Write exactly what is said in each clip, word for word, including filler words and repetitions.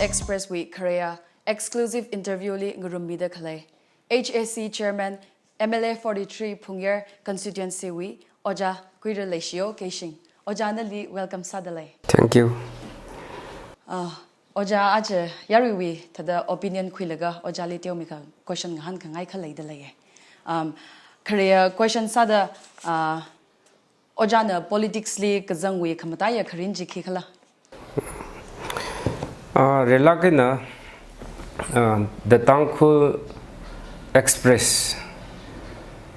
Express wui khareya exclusive interview li ngarummida khalei H A C Chairman, M L A forty-three Phungyar Constituency wui Ojā Kuira Leishiyo Keishing. Ojā nali welcome sādalei. Thank you. Ah, Ojā aja yaruiwui thāda opinion khuilaga Ojāli teomeikha question ngahānkhangai kha leidaleiye. Um, khareya question sāda, ah, Ojāna politics li kazangwui khamataiya kharin chi khikhala? Ah, relak eina, ah, The Tangkhul Express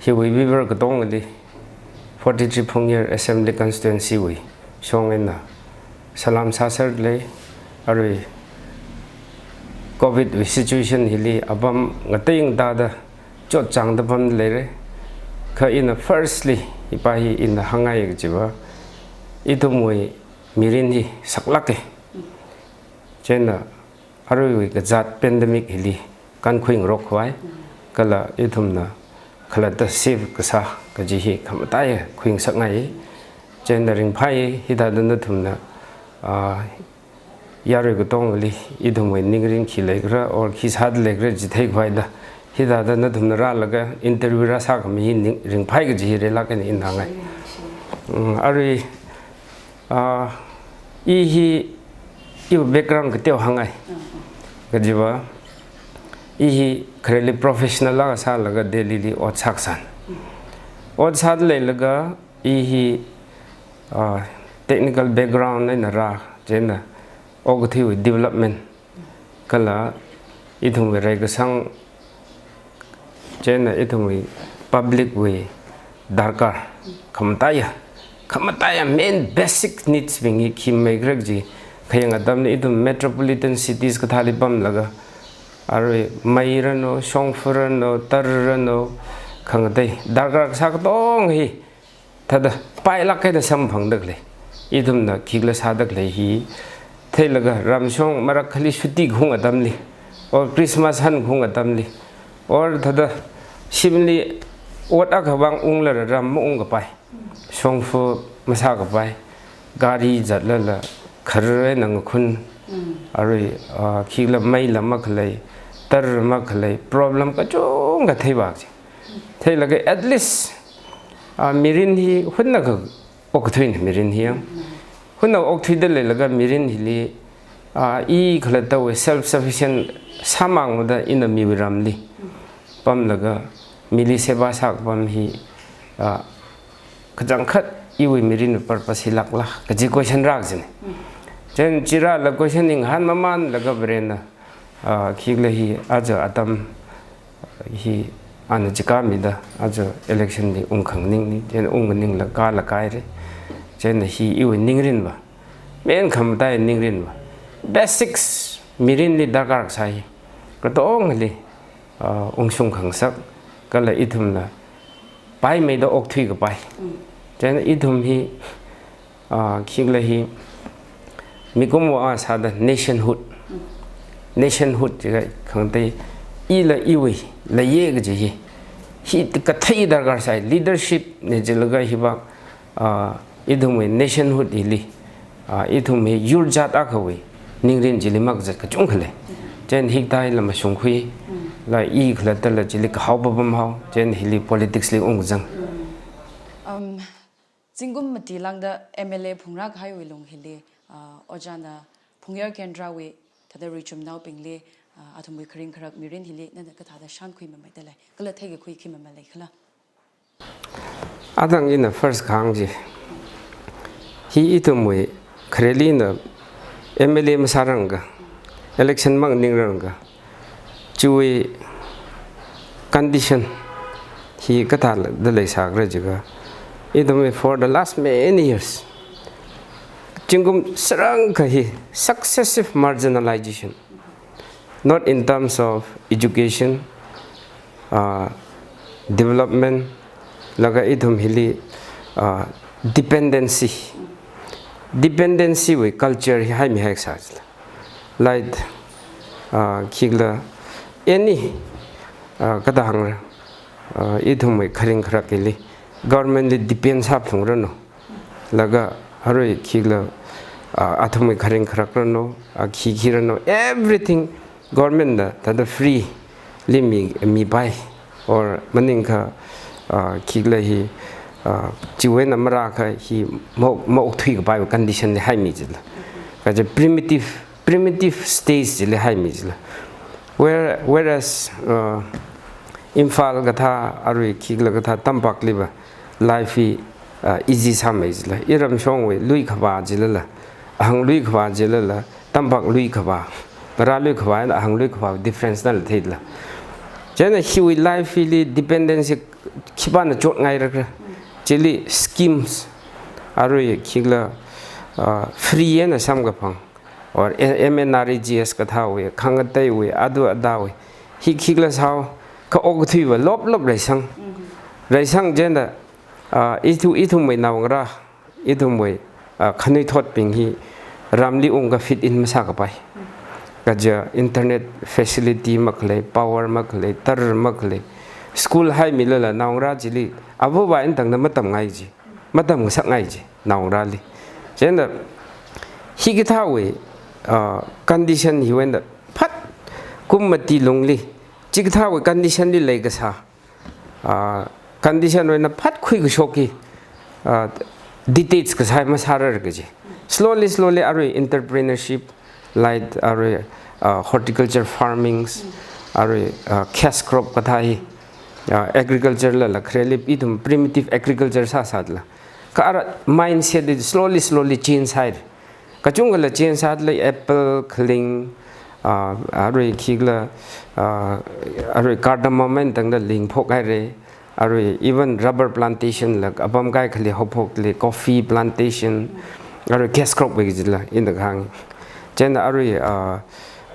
hiwui viewer katongali forty-three Phungyar Assembly Constituency wui shong eina salam sāserlei. Arui Covid wui situation hili apam ngateingatada chotchāngda pamda leira. Kha ina firstly, ipa hi ina hāngngai kajiva, ithumwui mirin hi saklāke. Chieina aruiwui kazāt pandemic hili kankhuingarok khavai, kala ithumna khalatta save kasā kaji hi khamataiya khuingasakngai. Chieina ringphai, hithāda nathumna, ah, yarui katongali ithumwui ningrin khi leikhala or khi sāda leikhala chi theikhavai da, hithāda nathumna rālaga interview rāsākhami hi ning, ringphai kaji hi relak eina ina hāngngai. Mm, arui, ah, i hi, iwui background kateo hāngngai. Kajiva, i hi khareli professional akha sālaga Delhi li ot sākasāna. Ot sāda leilaga i hi, ah, technical background eina rā, chieina okathuiwui development kala ithumwui reikasang, chieina ithumwui public wui darkar khamataiya, khamataiya main basic needs bing hi khi mameikhala kaji khayang atamli ithum metropolitan cities kathāli pamlaga, arui mei ranu, shongfa ranu, tara ranu, khangatei darkar kasā katong hi thāda pailāk eina samphangda khalei, ithumna khikhala sāda khalei hi theilaga ramshong marakhali chutti kahung atamli, or Christmas hankahung atamli, or thāda shimli ot akhavang unglaga ram maungkapai, shongfa masākapai, gari zatlala khar eina ngakhun, arui, ah, khikhala meila makhalei, tara makhalei, problem kachungkha theivak chi. Theilaga at least, ah, mirin hi hunnakha okthuina mirin hi yang. Hunnakha okthuida leilaga mirin hili, ah, i khalattawui self sufficient sāmangmada ina miwui ramli pamlaga mili seba sākapam hi, ah, kachangkhat iwui mirinwui purpose hi lākla kaji question rākajina. Chieina chi rālaga question hi ngahān mamānlaga Varena, ah, khikhala hi aja atam hi ana chikānmida aja election li ungkhanganingna, chieina ungmaningla kāla kāhaira. Chieina hi iwui ningrinva, main khamataiya ningrinva, basics mirinli darkar kasā hi katongali, ah, ungshung khangasak, kala ithumla paimeida okthuikapai. Chieina ithum hi, ah, khikhala hi mikumo akha sāda nationhood. Nationhood jiakha khangatei ila iwui leiya kaji hi, hi kathei darkar sai, leadership na jilaga hiva, ah, ithumwui nationhood hili, ah, ithum hi yur jat akhawui ningrin chili makazat kachungkha lei. Chieina hikathā hila mashungkhui, la i khalattala chili kahao papam hao, chieina hili politics li ungkazang. Um, zingkum mati lāngda M L A phungrākahaiwui lung hili, ah, Ojāna Phungyar Kendrawui thāda ruichumnaobingli, ah, athumwui kharing kharak mirin hili nana kathāda shānkhui mamei dalei, kala theikakhui khi mamei leikhala? Atang ina first kahāng chi, hi ithumwui khareli ina M L A masāranga, election manganingranga, chiwui condition hi kathāda leisākhala jiakha, ithumwui for the last many years, zingkum sārangkha hi successive marginalization, not in terms of education, ah, development, laga ithum hili, ah, dependency, dependency wui culture hi haimi haisā chila. Like, ah, khikhala any, ah, kathā hāngra, ah, ithumwui kharing kharak hili government li depend sāphalungranu. Laga arui khikhala ah, athumwui kharing kharak ranu, ah, khi khi ranu, everything government na thāda free li mi, mipai, or maningkha, ah, khikhala hi, ah, chiwui eina marākha hi ma, maokthuikapai condition li haimi jila. Kaja primitive, primitive stage chili haimi jila. Where, whereas, ah, Imphal kathā, arui khikhala kathā, tampakliva life hi, ah, easy sāmei jila. Iramshongwui lui khavā jilala, ahang lui khavā jilala, tampak lui khavā, ngarā lui khavā eina ahang lui khavā difference nala theila. Chieina hiwui life hili dependency khipāna chotngai rakra. Chili schemes, arui khikhala, ah, free eina samkaphang, or M N R E G S kathāwui, khangateiwui, adu adawui, hi khikhala sāo, kha okathuiva lop lop reisang. Reisang chieina, ah, ithu, ithumwui naongarā, ithumwui, ah, khanuithotbing hi ramli ungkha fit in masākapai. Kaja internet facility makhalei, power makhalei, tar makhalei. School haimilala naongarā chili avāva eina tangda matamngai ji, matamngasakngai ji naongarāli. Chieina hikathāwui, ah, condition hiwui eina phat kum mati lungli, chikathāwui condition li leikasā, ah, condition wui eina phat khuikashok hi, ah, detach kasā masārar kaji. Slowly, slowly, arui entrepreneurship, like arui, ah, horticulture farmings, arui, ah, cash crop kathā hi, ah, agriculture lala khareli ithum primitive agriculture sāsāla. Kha ara mindset hi slowly, slowly change haira. Kachungkhala change sālei, apple, khaling, ah, arui khikhala, ah, arui cardamom eina tangda lingphok haira, arui even rubber plantation la apam kaikhali haophoklei, coffee plantation, arui cash crop wui jila ina kahāng. Chieina arui, ah,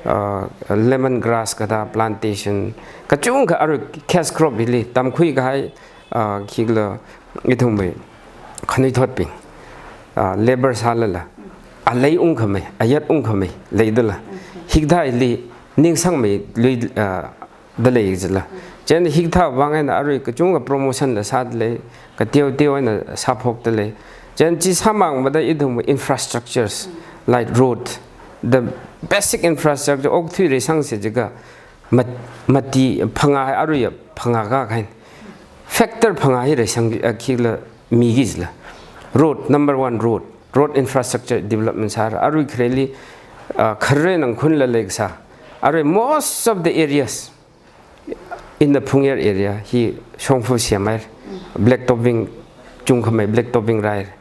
ah, lemon grass kathā plantation, kachungkha arui cash crop hili tamkhui kahai, ah, khikhala ithumwui khanuithotbing, ah, labour sālala, alei ungkhamei, ayat ungkhamei leidala, hikathā hili ningsangmei lui, ah, dalei jila. Chieina hikathā vang eina arui kachungkha promotion la sādalei, kateo teo eina sāphokdalei. Chieina chi sāmang mada ithumwui infrastructures, like road, the basic infrastructure, okathui reisangsi jiakha mat-, mati phangā hai, arui phangā kakhain. Factor phangā hi reisang, ah, khikhala miki jila. Road, number one, road. Road infrastructure development sāra. Arui khareli, ah, kharei nang khunla leikasā. Arui most of the areas in the Phungyar area hi shongfa semhaira. Black topping, chungkhamei black topping rāhaira.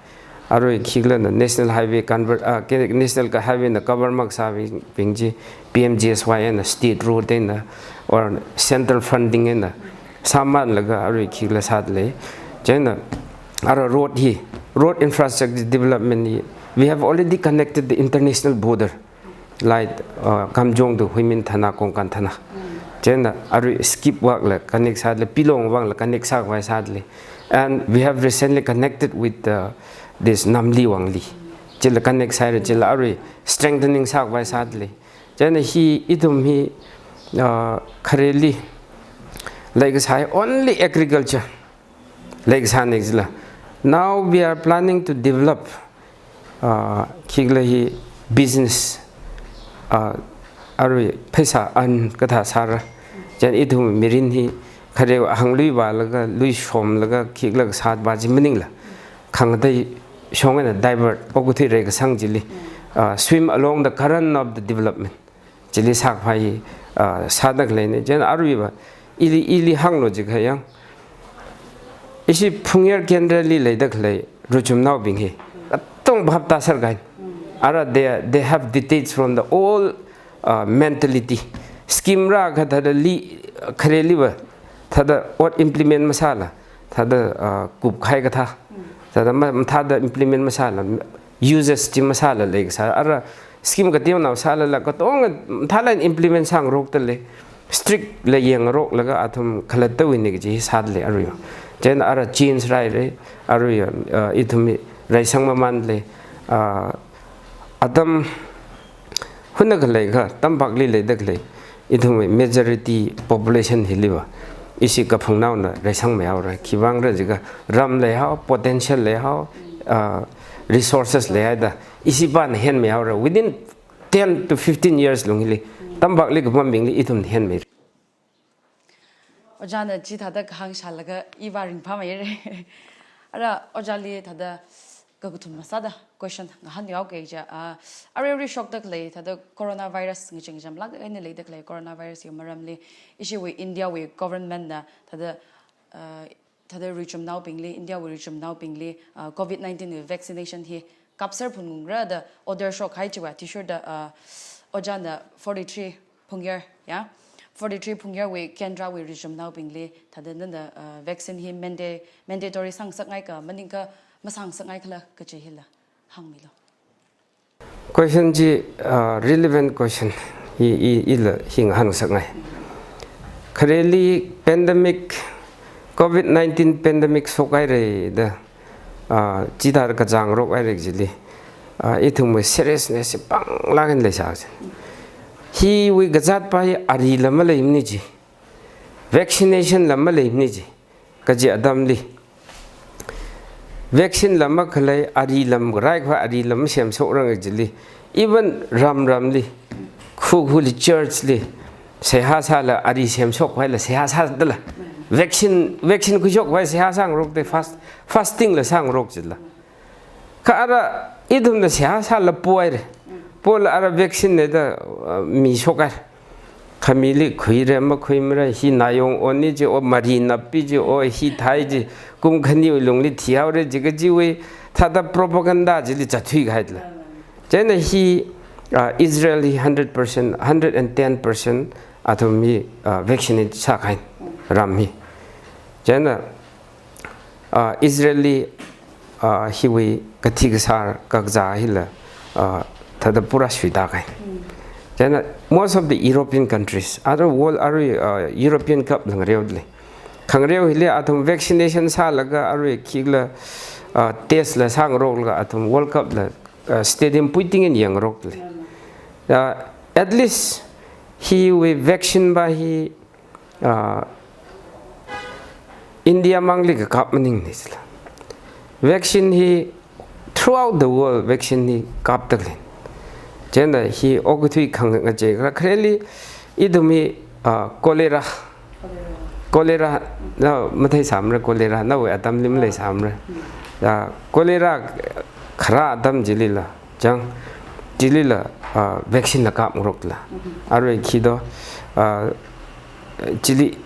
Arui khikhala na National Highway convert, ah, ke-, National ka highway na cover makasābing chi P M G S Y eina, state road eina, or central funding eina sāmanlaga arui khikhala sādalei. Chieina ara road hi, road infrastructure development hi, we have already connected the international border. Like, uh, Kamjong to Huimin Thana, Kongkan Thana. Chieina arui skip vangla connect sādalei, Pilong vangla connect sākhavai sādalei. And we have recently connected with, uh, this Namli vangli. Chila connect sāhaira, chila arui strengthening sākhavai sādalei. Chieina hi ithum hi, uh, khareli leikasā only agriculture leikasāna jila. Now we are planning to develop, ah, khikhala hi business, ah, arui pheisā earn kathā sāra. Chieina ithum mirin hi kharei ahang lui vālaga, lui shomlaga, khikhala sāva chi maningla, khangatei shong eina divert, okathui reikasang chili, ah, swim along the current of the development. Chili sākhavai, ah, sādaleina. Chieina aruiva ili, ili hānglu jiakha yang, ishi Phungyar Kendra li leidalei ruchumnaobing hi katong bhap tāser kahai. Ara they, they have detached from the old, ah, mentality. Scheme rākha thāda li, khareliva thāda ot implement masāla, thāda, ah, kupkahai kathā, thāda ma-, thāda implement masāla, uses chi masāla leikasā. Ara scheme kateonao sālala katonga mathālāk eina implement sāngarokdalei, strict la yangngaroklaga athum khalattawuina kaji sādalei arui. Chieina ara change rāhaira, arui, ah, ithum reisang mamandalei, ah, atam hunakha leikha, tampakli leidalei, ithumwui majority population hiliva ishi kaphungnaona reisangmei haora. Khiwuivang jiakha ram leihao, potential leihao, ah, resources leihaida, ishi pana henmei haora. Within ten to fifteen years lungli, tampak li kapambingli ithum henmei. Ojāna chithāda kahāng shālaga iva ringphāmeira. Ara ojāli thāda kakathuma sāda question ngahānmihaoki ja, ah, arui arui shokda khalei thāda coronavirus ngachang jamlāk eina leida khalei coronavirus wui maramli, ishiwui India wui government na thāda, ah, thāda richumnaobingli, India wui richumnaobingli, ah, covid nineteen wui vaccination hi kapser phungungra da order shokhai chiwui athishurda, ah, ojāna forty-three Phungyar, ya. Forty-three Phungyar wui kendra wui richumnaobingli thāda nana, uh, vaccine hi manda-, mandatory sāngasakngai kha, maningkha masāngasakngai khala kaji hila hāngmilu. Question chi, uh, relevant question hi, hi, hila hi ngahānngasakngai. Khareli pandemic, covid nineteen pandemic shokhaira da, ah, chithāda kachāngrokhaira jili, ah, ithumwui seriousness hi panglāk eina leisā chi. Hiwui kazāt pa hi arila maleimana ji. Vaccination la maleimana ji. Kaji atamli, vaccine la makhalei, arila maraikhavai arila masemshokrang jili, even ram ramli, khu khuli church li, seihā sāla ari semshokhavai la seihā sādala. Vaccine, vaccine khuishokkhavai seihā sāngarokda, fast, fasting la sāngarok jila. Kha ara ithumna seihā sāla pohaira. Pola ara vaccine na da, uh, mi shokhaira. Khamili khuira makhuimara, hi nayong onna ji o, mari nappi ji o, hi thai ji, kum khaniwui lungli thihaora ji kajiwui thāda propaganda jili zatthuikahaila. Chieina hi, ah, Israel hi hundred percent, hundred and ten percent athum hi, ah, vaccinate sākahai ram hi. Chieina, ah, Israel li, ah, hiwui kathi kasār kakazā hila, ah, thāda pura shuitākahai. Chieina most of the European countries, other world, arui, ah, European kap la ngareodalei. Khangareo hili athum vaccination sālaga arui khikhala, ah, test la sāngaroklaga athum World Cup la, ah, stadium puiting eina yangngarokdalei. Ah, at least hiwui vaccine pa hi, ah, India mangli kakap maningmana jila. Vaccine hi throughout the world vaccine hi kapdalei. Chieina hi okathui khangachei khareli ithum hi, ah, cholera. Cholera na matheisāmara, cholera nawui atamli maleisāmara. Ah, cholera khara atam jilila, chang, jilila, ah, vaccine la kapngarokla. Arui khi do, ah, jili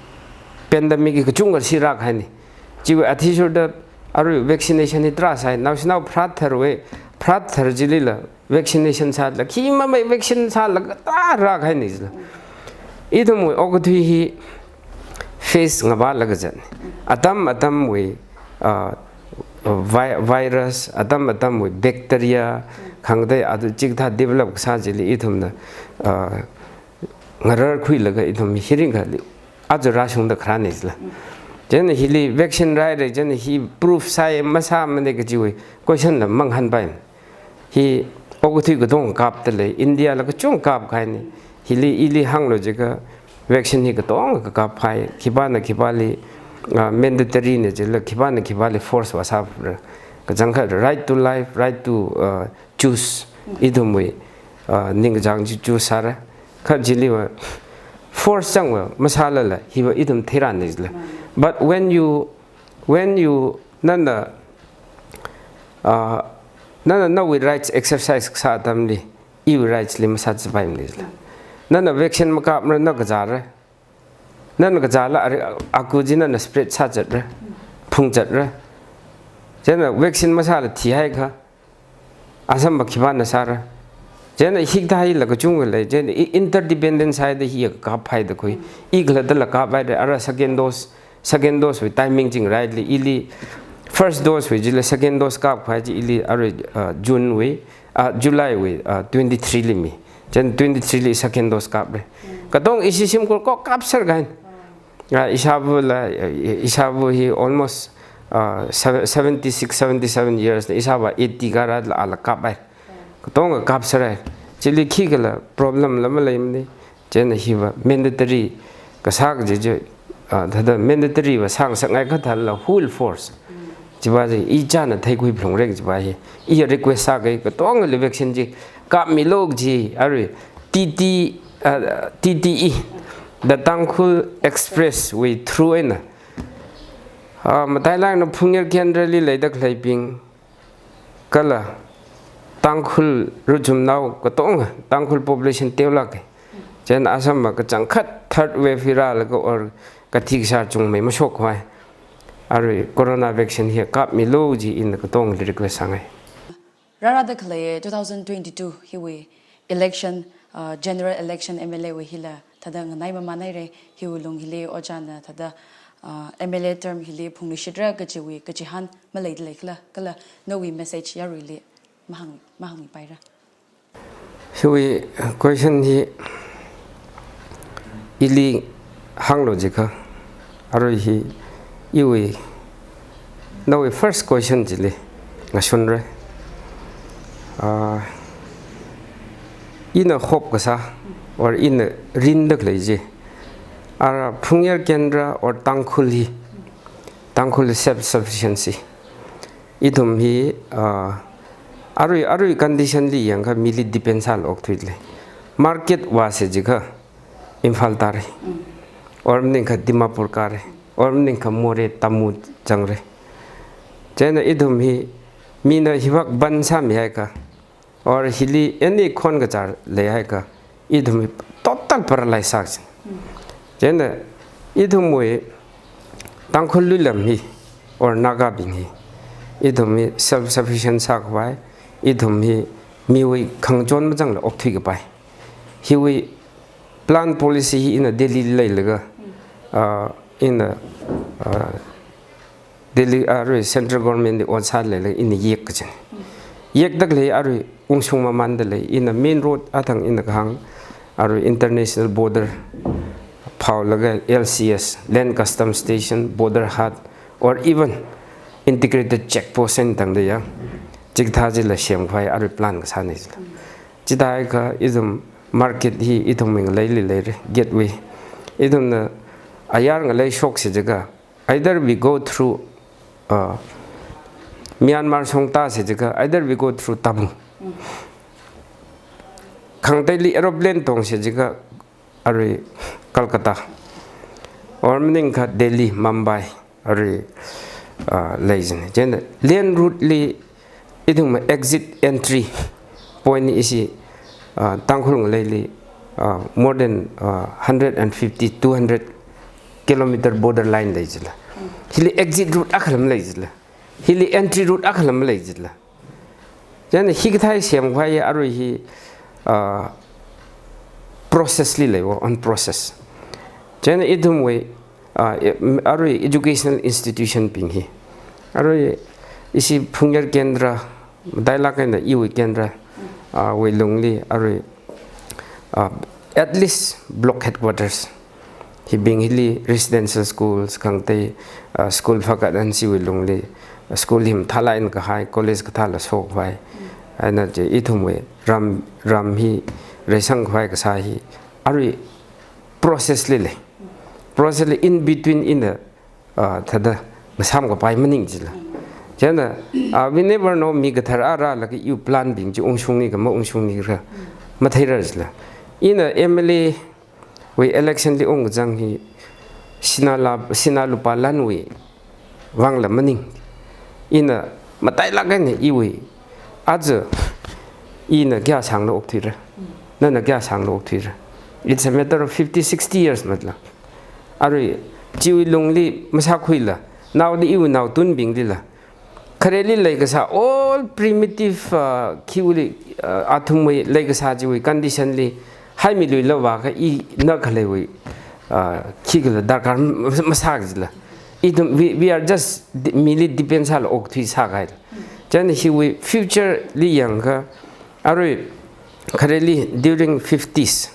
pandemic hi kachungkha si rākahaina. Chiwui athishurda arui vaccination hi tarā sāi, naoshinao pharat tharwui, pharat thar jilila vaccination sāla, khi mamei vaccine sāla kathā rākahaina jila. Ithumwui okathui hi phase ngavāla kazat. Atam atamwui, ah, vi-, virus, atam atamwui bacteria, khangatei athum chikathā develop kasā jili ithumna, ah, ngararkhuilaga ithum hi ringkali aja rāshungda kharāna jila. Chieina hili vaccine rāhaira, chieina hi proof sāi masāmana kajiwui question la mangahānpaimana. Hi okathui katonga kapdalei, India la kachungkha kapkahaina. Hili ili hānglu jiakha vaccine hi katonga kakappai, khipāna khipāli, ah, mandatory na jila, khipāna khipāli force vāsāra. Kachangkhat right to life, right to, ah, choose, ithumwui, ah, ningkachāng chi choose sāra. Kha jiliva force changva masālala, hiva ithum theirāna jila. But when you, when you, nana, ah, nana nawui rights exercise kasā atamli, iwui rights li masāzapaimana jila. Nana vaccine makapmara, na kazāra. Nana kazāla ari, aku chi nana spread sāzatra, phungzatra. Chieina vaccine masāla thihaikha, asamba khipāna sāra. Chieina hikathā hila kachungkha lei, chieina i-, interdependence haida hi kaphaida khui. I khalattala kaphaida, ara second dose, second dose wui timing chingri ili, first dose wui jila second dose kapkahai chi ili arui, ah, June wui, ah, July wui, ah, twenty-three li mi. Chieina twenty-three li second dose kapra. Katonga ishi shimkhur ko kapser kahaina. Ah, ishāvāla, eh, ishāvā hi almost, ah, seven-, seventy-six, seventy-seven years na, ishāvā eighty kharāla ala kaphai. Katonga kapserhai. Chili khikhala problem la maleimana. Chieina hiva mandatory kasā kaji chi, ah, thāda mandatory va sāngasakngai kathāla who will force? Chiva chi ichāna theikhui phalungra kajiva hi. I request sākahai katongali vaccine chi kapmilu kaji, arui T T, ah, T T E, the Tangkhul Express wui through eina, ah, matailak eina Phungyar Kendra li leida khaleibing, kala Tangkhul ruchumnao katonga, Tangkhul population teolāka. Chieina Assam ma kachangkhat third wave hi rālaga or kathi kasā chungmei mashokkhavai, arui corona vaccine hi kapmilu kaji ina katongali request sāngai. Rārada khalei two thousand twenty-two hiwui election, uh, general election M L A wui hila thāda nganai mamānhaira, hiwui lung hili ojāna thāda, uh, M L A term hili phungluishitra kajiwui kachihān maleida leikhala, kala nawui message yaruili mahāng, mahāngmipaira. Hiwui question hi ili hānglu jiakha, arui hi iwui, nawui first question chili ngashunra. Ah, ina hope kasā, or ina rinda khalei chi, ara Phungyar Kendra or Tangkhul hi, Tangkhul self sufficiency. Ithum hi, ah, arui, arui condition li yangakha mili depend sālaga okthuilei. Market vāsa jiakha Imphal tāra. Or maningakha Dimapur kāra. Or maningakha Moreh Tamu zangra. Chieina ithum hi mina hivak ban sāmihaiakha, or hili any khon kachar leihaiakha, ithum hi total paralyze sākajina. Chieina ithumwui Tangkhul luilam hi, or Nagabing hi, ithum hi self sufficient sākhavai, ithum hi miwui khangachon mazangla okthui kapai. Hiwui plan policy hi ina Delhi leilaga, ah, ina, ah, Delhi, arui central government li ot sālala ina yek kajina. Yekda khalei arui ungshung mamānda lei, ina main road athang ina kahāng, arui international border phaolaga L C S, Land Customs Station, Border Haat, or even integrated check post eina tangda ya, chikathā chila semkhavai arui plan kasāna jila. Chithākha ithum market hi ithum ngaleili leira, gateway. Ithumna ayar ngalei shoksa jiakha, either we go through, uh, Myanmar shongtāsa jiakha, either we go through Tamu. Khangateili aeroplane tongsa jiakha, arui Kolkata. Or maningakha Delhi, Mumbai, arui, uh, leijina. Chieina land route li ithum exit entry point ishi, ah, Tangkhul ngaleili, ah, more than, ah, hundred and fifty, two hundred kilometer border line lei jila. Hili exit route akhala malei jila. Hili entry route akhala malei jila. Chieina hikathā semkhavai arui hi, ah, process li leiya, on process. Chieina ithumwui, ah, e-, m-, arui educational institution bing hi, arui ishi Phungyar Kendra, matailak eina iwui Kendra, ah, wui lungli, arui, ah, at least block headquarters, hibing hili residential schools khangatei, ah, school phākhat eina chiwui lungli, ah, school hi mathālāk eina kahai, college kathāla shokhavai. Eina chi ithumwui ram, ram hi reisangkhavai kasā hi, arui process li lei. Process li in between ina, ah, thāda ngasām kapai maning jila. Chieina, ah, we never know, mi kathara rālaga iwui plan bing chi ungshungni kha maungshungni kha matheira jila. Ina M L A wui election li ungkazang hi sinā la, sinā lupā lanwui vangla maning. Ina matailak eina iwui, aja ina kayā sāngla okthuira, nana kayā sāngla okthuira. It's a matter of fifty, sixty years matla. Arui chiwui lungli masākhuila, naoli iwui naotunbinglila, khareli leikasā all primitive, uh, khiwuili, uh, athumwui leikasā chiwui condition li haimiluilaga ina khaleiwui, uh, khikhala darkar m-, masā jila. Ithum, we, we are just de-, mili depend sālaga okthui sākahaila. Chieina hiwui future li yangakha, arui khareli during fifties,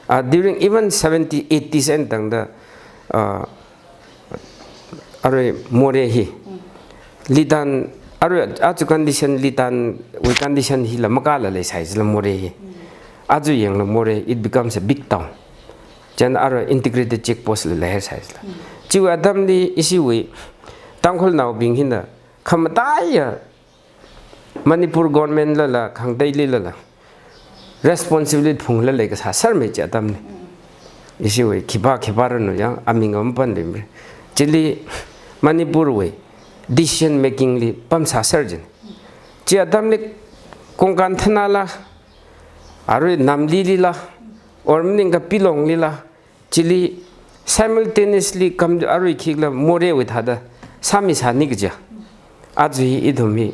uh, during even seventy, eighties eina tangda, uh, arui Moreh hi, Litan, arui aja condition, Litanwui condition hila makāla leisai jila Moreh hi. Aja yangla Moreh, it becomes a big town. Chieina arui integrated check post la leisai jila. Chiwui atamli ishiwui Tangkhulnaobing hina khamataiya Manipur government lala, khangateili lala, responsibility phungla leikasā sārmei chi atamli. Ishiwui khipā khipā ranu yang aming mapanluimara. Chili Manipurwui decision making li pamsā sāra jin. Chi atamli Konkan Thanala, arui Namlilila, or maningakha Pilonglila, chili simultaneously kam arui khikhala Morehwui thāda sāmisāni kaja. Aja hi ithum hi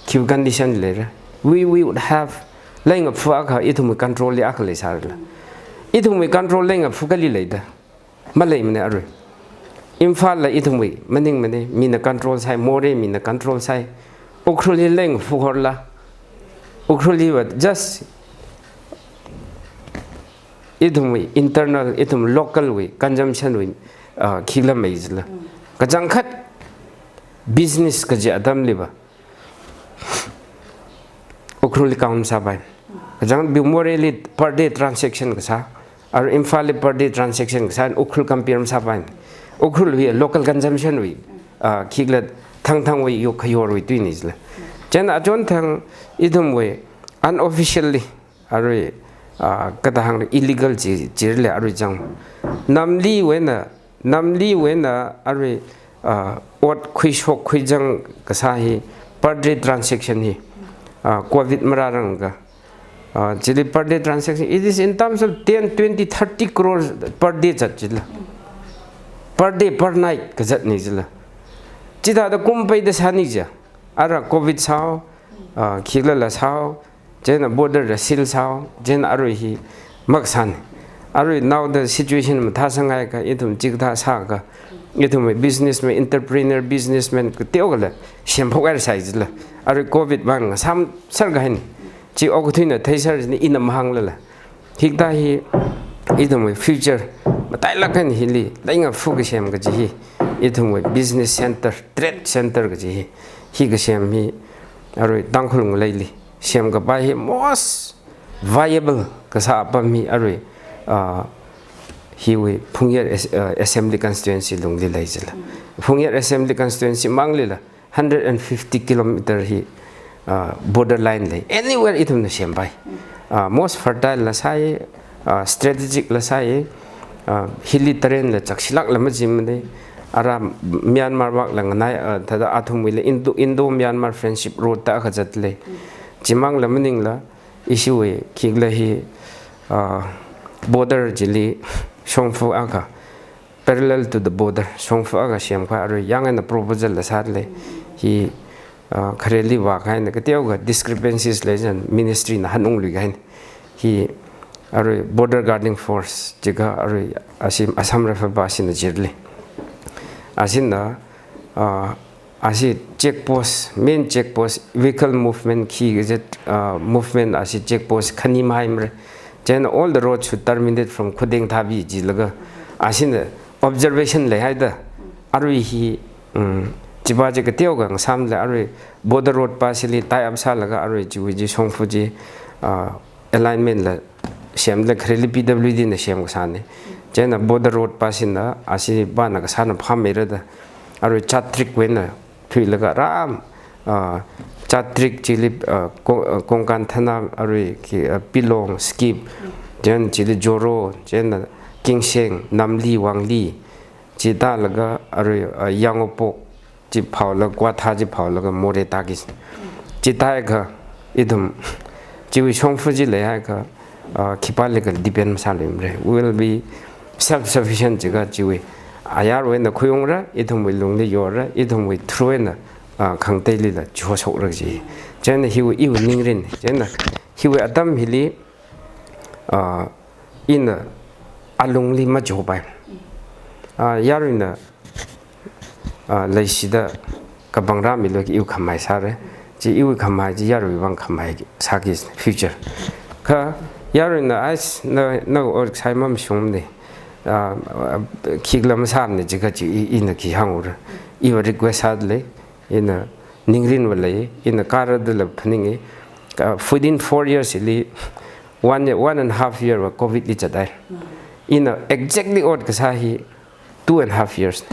khiwui condition leira. We, we would have, leingaphā akha ithumwui control li akha leisāra. Ithumwui control leingaphā kali leida. Maleimana arui. Imphalva ithumwui maningmana, mina control sāi, Moreh mina control sāi. Ukhrul hi leingaphā horla. Ukhrul hiva just ithumwui internal, ithum local wui consumption wui, ah, khikhala mei jila. Kachangkhat business kaji atamliva Ukhrulli count sāpai. Kachangkhat Morehli per day transaction kasā, arui Imphalli per day transaction kasā, Ukhrul compare masāpai. Ukhrul wui local consumption wui, ah, khikhala thangthangwui yo khayorwui tuina jila. Chieina achonthang ithumwui unofficially, arui, ah, kathāda hāng illegal chi, chili arui chang. Namliwui eina, Namliwui eina arui, ah, ot khuishok khuizang kasā hi per day transaction hi, ah, covid marārangakha. Ah, chili per day transaction, it is in terms of ten, twenty, thirty crores per day zat jila. Per day, per night kazatna jila. Chithāda kum peida sāni ja. Ara covid sāhao, ah, khikhala sāhao, chieina border la seal sāhao, chieina arui hi makasāna. Arui naoda situation mathāsangakha, ithum chikathā sāakha, ithum businessman, entrepreneur, businessman kateokhala semphok haira sāi jila. Arui covid vang ngasam sāra kahaina. Chi okathuina theisāra jina, ina mahānglala. Hikathā hi ithumwui future matailāk eina hili leingaphā kasem kaji hi, ithumwui business center, trade center kaji hi, hi kasem hi, arui Tangkhul ngaleili semkapai hi most viable kasā apam hi arui, ah, hiwui Phungyar as-, ah, Assembly Constituency lungli lei jila. Phungyar Assembly Constituency mānglila hundred and fifty kilometer hi, ah, border line lei. Anywhere ithumna sempai. Ah, most fertile la sāi, ah, strategic la sāi, ah, hili terrain la chakshilākla majimana. Ara Myanmar vak la nganai, ah, thāda athumwuila Indo, Indo-Myanmar Friendship Road da akha zat lei. Chimang la maningla, ishiwui khikhala hi, ah, border chili shongfa akha, parallel to the border, shongfa akha semkhavai arui yāng eina proposal la sālei. Hi, ah, khareli vākahaina, kateokha discrepancies leichan ministry na hanungluikahaina. Hi arui Border Guarding Force jiakha arui ashi Assam Rifle pa ashina jirlei. Ashina, ah, ashi check post, main check post, vehicle movement khi kazat, ah, movement ashi check post khani mahaimara. Chieina all the roads should terminate from Khudeng Thabi jilaga ashina observation leihaida. Arui hi, um, chipa chi kateokha ngasamla arui border road pa shili tie up sālaga arui chiwui chi shongfa chi, ah, alignment la semla khareli P W D na semkasāna. Chieina border road pa shina, ashi pana kasāna phāmeira da. Arui Chatrik wui eina thuilaga ram, ah, Chatrik chili, ah, Ko-, ah, Konkan Thana arui khi, ah, Pilong, Skip, chieina chili Joro, chieina Kingseng, Namli, Wangli, chi tālaga arui, ah, Yangopok, chi phaola Kwatha chi phaolaga Moreh tāki. Chi tāhaiakha ithum chiwui shongfa chi leihaiakha, ah, khipālikha depend masāluimara. We will be self-sufficient jiakha chiwui ayarwui eina khuiungra, ithumwui lungli yorra, ithumwui through eina, ah, khangateilila chihosokra ji. Chieina hiwui iwui ningrin, chieina hiwui atam hili, ah, ina alungli machopai. Ah, yaruina, ah, leishida kapang rāmilu iwui khamahai sāra. Chi iwui khamahai chi yaruiwui vang khamahai sāki future. Kha yaruina ais na, na or sai mamashungmana. Ah, khikhala masāmana jiakha chi i, ina khi hāngra. Iva request sādalei. Ina ningrinva lei, ina kara dala phaninga. Ka, within four years li, one year, one and a half year va covid li zathai. Ina exactly ot kasā hi two and a half years.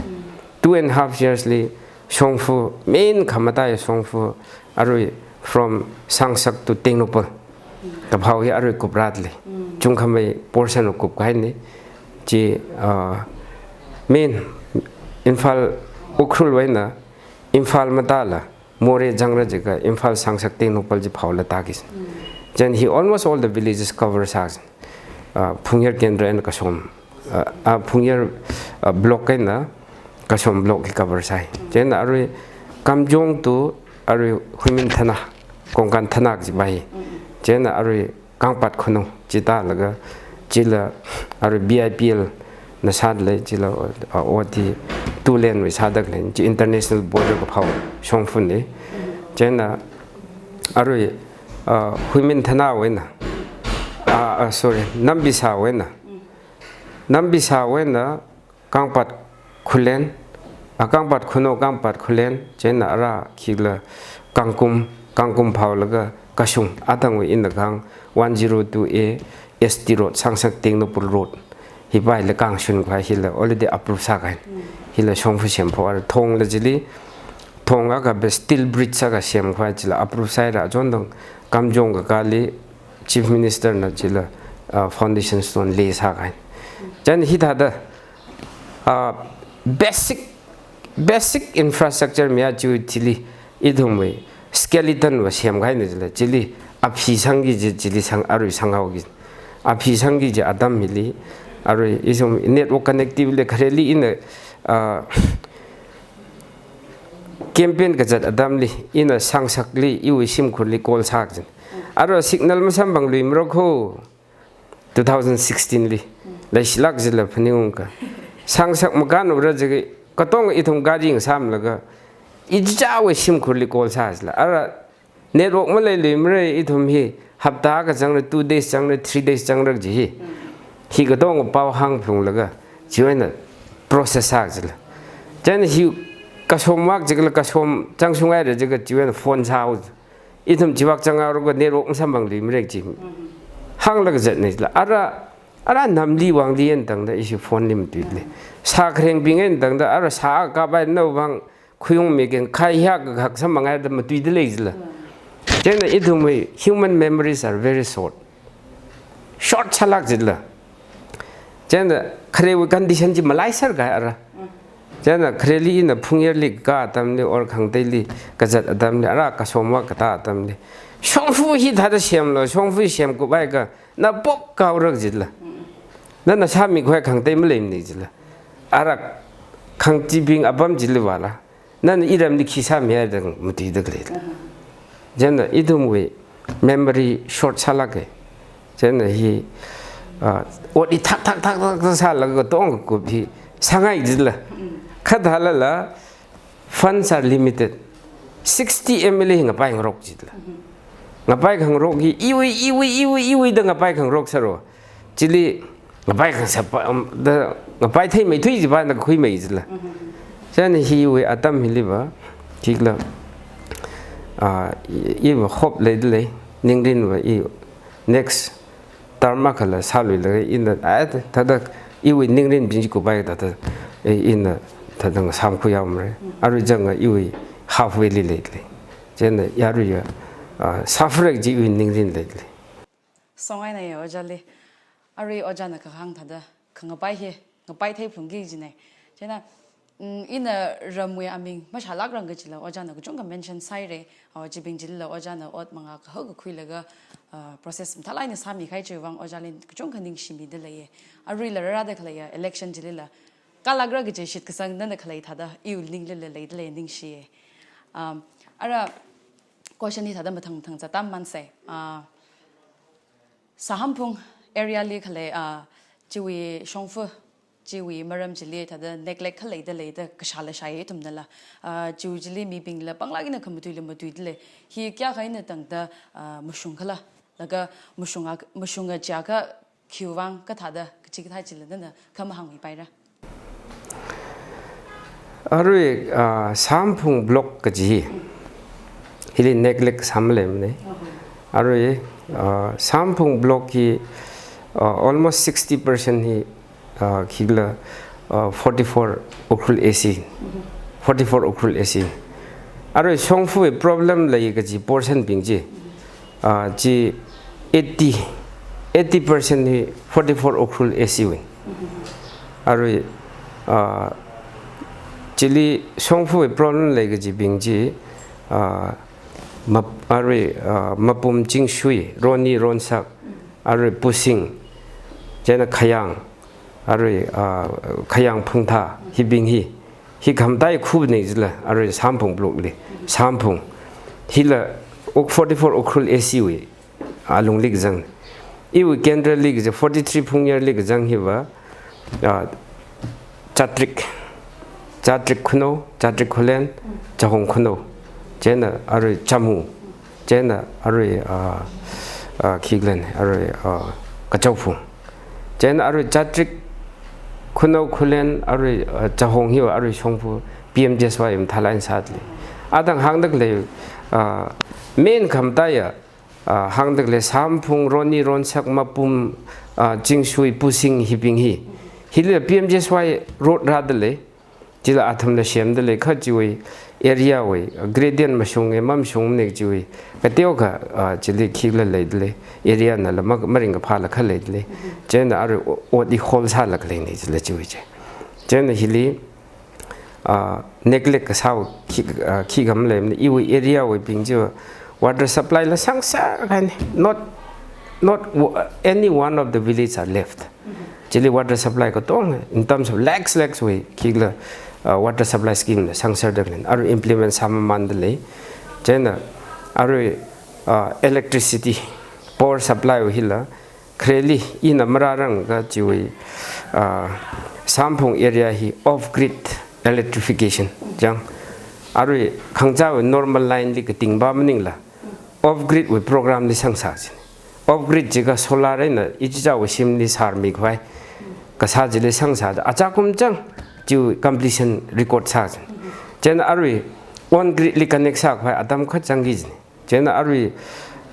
Two and a half years li, shongfa, main khamataiya shongfa, arui from Sangsak to Tengnoupal kaphao hi arui kuprāda lei. Chungkhamei portion of kupkahaina. Chi, uh, main Imphal Ukhrul wui eina Imphal matāla, Moreh zangra jiakha Imphal Sangsak Tengnoupal chi phaola tāki. Then hi almost all the villages cover sāki. Uh, Phungyar Kendra eina Kasom, uh, uh, Phungyar, uh, block eina Kasom block hi cover sāi. Chieina arui Kamjong to arui Huiminthana, Kongkan Thana kaji bai. Chieina arui Kangpat Khunou chi tālaga, chila arui B I P L na sāda lei, chila, uh, ot hi two lane wui sāda lei, chi international border kaphao shongfana. Chieina arui, uh, Huiminthana wui eina, uh, uh, sorry, Nambisa wui eina, Nambisa wui eina Kangpat Khullen, a, Kangpat Khunou, Kangpat Khullen, chieina ara khikhala Kangkum, Kangkum phaolaga Kashung, athangwui ina kahāng one zero two A S T road, Sangsak Tengnoupal road hi paila kangshun khavai hila already approve sākahai. Hila shongfa semphok ara thongla chili, thong akha be steel bridge akha semkhavai chila approve sāhaira, achon thang Kamjong kakāli Chief Minister na chila, uh, foundation stone lay sākahai. Chieina hithāda, uh, basic, basic infrastructure miya chi thili ithumwui skeleton va semkahaina chila, chili aphi sangki kaji, chili sang, arui sanghaoki. Aphi sangki kaji atam hili, arui ithum network connectivity khareli ina, uh, campaign kazat atamli, ina Sangsakli, iwui shimkhurli call sāki. Arui signal masamphangluimara kho, two thousand sixteen li. Leishilāk jila phaningungka. Sangsak makānura jiakha, katonga ithum gari ngasāmlaga, ichichāwui shimkhurli call sā jila. Ara network maleiluimara, ithum hi hapta akha zangra, two days zangra, three days zangra kaji hi. Hi katonga pao hāngphunglaga, chiwui eina process sā jila. Chieina hi Kasom vak jiakhala, Kasom zangshunghaira jiakha, chiwui eina phone sāhao. Ithum chivak zanghaora kha network masamphangluimara kaji. Hānglaga zatna jila. Ara, ara namli vangli eina tangda ishi phone li matuida lei. Sā kharengbing eina tangda ara sā akha kapai nao vang khuiung mikeng khai hiya kahak samphanghaida matuida lei jila. Chieina ithumwui human memories are very short. Short sālāk jila. Chieina kharewui condition chi malaiser kahai ara. Chieina khareli ina Phungyarli kakā atamli or khangateili kazat atamli, ara Kasom vak katā atamli, shongfa hithāda semlu, shongfa semkup haiakha, na pok kaora jila. Nana sāmikhavai khangatei maleimana jila. Ara khangachibing apam chili vāla, nana iramli khi sāmihaida matuida khalei. Chieina ithumwui memory short sālāka. Chieina hi, ah, ot hi thak, thak, thak, thak, thak sālaga katonga kup hi sāngai jila. Kha thālala, funds are limited. Sixty M L A hi ngapai ngarok jila. Ngapai khangarok hi iwui, iwui, iwui, iwuida ngapai khangarok sāra. Chili ngapai khangsāpa, um, da ngapai theimeithui chiva na khuimei jila. Chieina hiwui atam hiliva, khikhala, ah, i, iva hope leida lei, ningrinva i next term akhala sāluilaga ina, ah, thāda iwui ningrinbing chi kupai thāda, eh, ina thāda ngasāmkhui haomara. Arui zanga iwui halfway li leida lei. Chieina aruiya, ah, sāfara kaji iwui ningrin leida lei. Songainaya ojāli. Arui ojāna kahāng thāda khangapai hi ngapai theiphalungki kajina. Chieina, mm, ina ramwui aming mashālākrang kajila ojāna kachungkha mention sāhaira, ah, chibing chilila ojāna ot manga kahak kakhuilaga, ah, process mathālāk eina sāmikahai chiwui vang ojāli kachungkha ningshimida leiya. Aruila rārāda khaleiya election chilila kalākra kaji shitkasang nana khalei thāda iwui ninglila leida lei, ningshiya. Um, ara question hi thāda mathang mathang zatda mansei. Ah, Sahamphung area li khalei, ah, chiwui shongfa, chiwui maram chili thāda neglect khaleida leida kashāla shāya ithumnala. Ah, chiwui chili mibingla panglāk eina khamatuila matuida lei. Hi kayākha eina tangda, ah, mashungkhala, laga mashunga, mashunga chiakha khiwui vang kathāda, kachi kathā chila nana kha mahāngmipaira. Arui, ah, Sahamphung block kaji hi, hili neglect sā maleimana. Arui, ah, Sahamphung block hi, ah, almost sixty percent hi, ah, khikhala, ah, forty-four Ukhrul A C. forty-four Ukhrul A C. Arui shongfawui problem lei kaji portion bing chi, ah, chi eighty, eighty percent hi forty-four Ukhrul A C wui. Arui, ah, chili shongfawui problem lei kaji bing chi, ah, map-, arui, ah, Mapum Chingshui, Roni Ronsak, arui Pusing, chieina Khayang, arui, ah, Khayang Phungtha, hibing hi. Hi khamtai khub nei jila, arui Samphung block li, Samphung. Hila Uk-, forty-four Ukhrul A C wui alungli kazang. Iwui kendra li kaja forty-three Phungyar li kazang hiva, ah, Chatrik, Chatrik Khunou, Chatrik Khullen, Chahong Khunou, chieina arui Chamu, chieina arui, ah, ah, khikhala, arui, ah, Kachauphung. Chieina arui Chatrik Khunou Khullen, arui, ah, Chahong hiva arui shongfa P M G S Y mathālāk eina sāda lei. Athang hāngda khalei, ah, main khamtaiya, ah, hāngda khalei Samphung, Roni Ronsak, Mapum, ah, Chingshui, Pusing hibing hi. Hili P M G S Y road rāda lei. Chila athumna semda lei kha chiwui area wui gradient mashunga, mamashungmana chiwui. Kateokha, ah, chili khikhala leida lei. Area nala ma-, maringkaphāla kha leida lei. Chieina arui o-, ot hi hall sālaga leina chila chiwui chi. Chieina hili, ah, neglect kasā khi, ah, khikha maleimana, iwui area wui bing chi water supply la sangsa kahaina. Not, not w-, any one of the village are left. Chili water supply katonga, in terms of lakhs, lakhs wui, khikhala, uh, water supply scheme la sangserda khaleina, arui implement sāmamānda lei. Chieina, arui, uh, electricity, power supply wui hila, khareli ina marāranga chiwui, uh, Samphung area hi off-grid electrification, chang. Arui khangachāwui normal line li kating pa maningla, off-grid wui program li sangsā jina. Off-grid jiakha solar eina ichichāwui shimli sārmikhavai kasā chili sangsā, achākum chang chiwui completion record sā jina. Chieina arui on-grid li connect sākhavai atam kha changki jina. Chieina arui,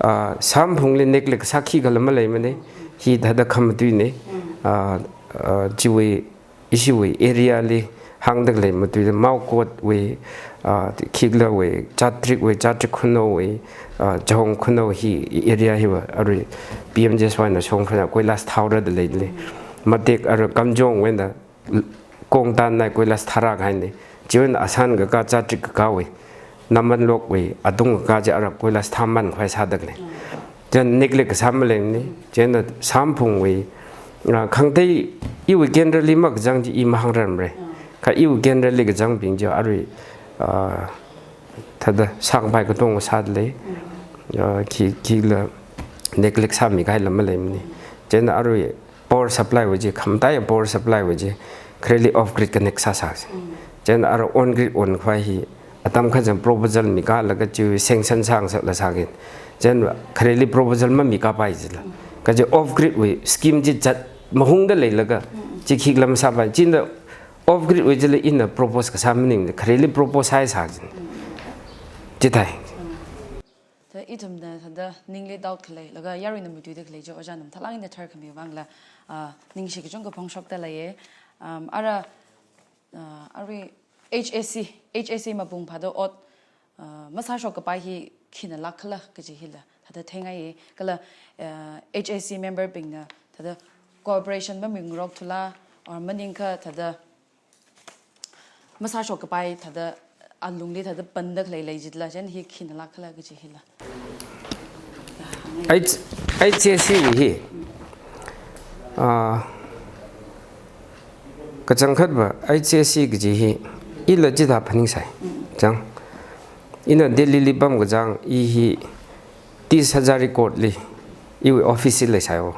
ah, Samphung li neglect sā khikhala maleimana, hi thāda khamatuina, ah, ah, chiwui ishiwui area li hāngda khalei matuida Maokot wui, ah, khikhala wui, Chatrik wui, Chatrik Khunou wui, ah, Chahong Khunou hi area hiva arui P M G S Y na shongfana koilas thaorada leida lei. Matek arui Kamjong wuina Kongtan nai koilas tharā kahaina. Chiwuina Asan kakā, Chatrik kakāwui, Namanlok wui atung kakā chi arui koilas thāmankhavai sāda khalei. Chieina neglect kasā maleimana, chieina Samphung wui, ah, khangatei iwui kendra li makazang chi i mahāngrarmara. Kha iwui kendra li kazangbing chi arui, ah, thāda sākapai katonga sāda lei, ah, khi, khikhala neglect sāmikahaila maleimana. Chieina arui power supply wui chi, khamtaiya power supply wui chi, khareli off-grid connect sāsā. Chieina arui on-grid onkhavai hi, atam kachang proposal mikalaga chi sanction sāngasakla sāki. Chieina khareli proposal mamikapai jila. Kaja off-grid wui scheme chi zat mahungda leilaga, chi khikhala masāpai. Chieina off-grid wui chila ina propose kasā maning, khareli propose haisā jina. Chithāi. Thāda ithumna thāda ningli doubt khalei, laga yaruina matuida khalei chi ojāna mathālāk eina tharkhami vangla, ah, ningshi kachungkha phongshokda leiya. Um, ara, ah, arui H A C, H A C Mapum phāda ot, ah, masāshokkapai hi khinalāk khala kaji hila thāda theingai. Kala, ah, H A C member bingna thāda cooperation mamingarokthula, or maningakha thāda masāshokkapai thāda alungli thāda panda khalei lei jitla, chieina hi khinalāk khala kaji hila. H-, H A C hi, ah, kachangkhatva H A C kaji hi, ila chithā phaningsai. Chang. Ina Delhi li pamkachang, i hi Tis Hazari Court li, iwui office hi leisai o.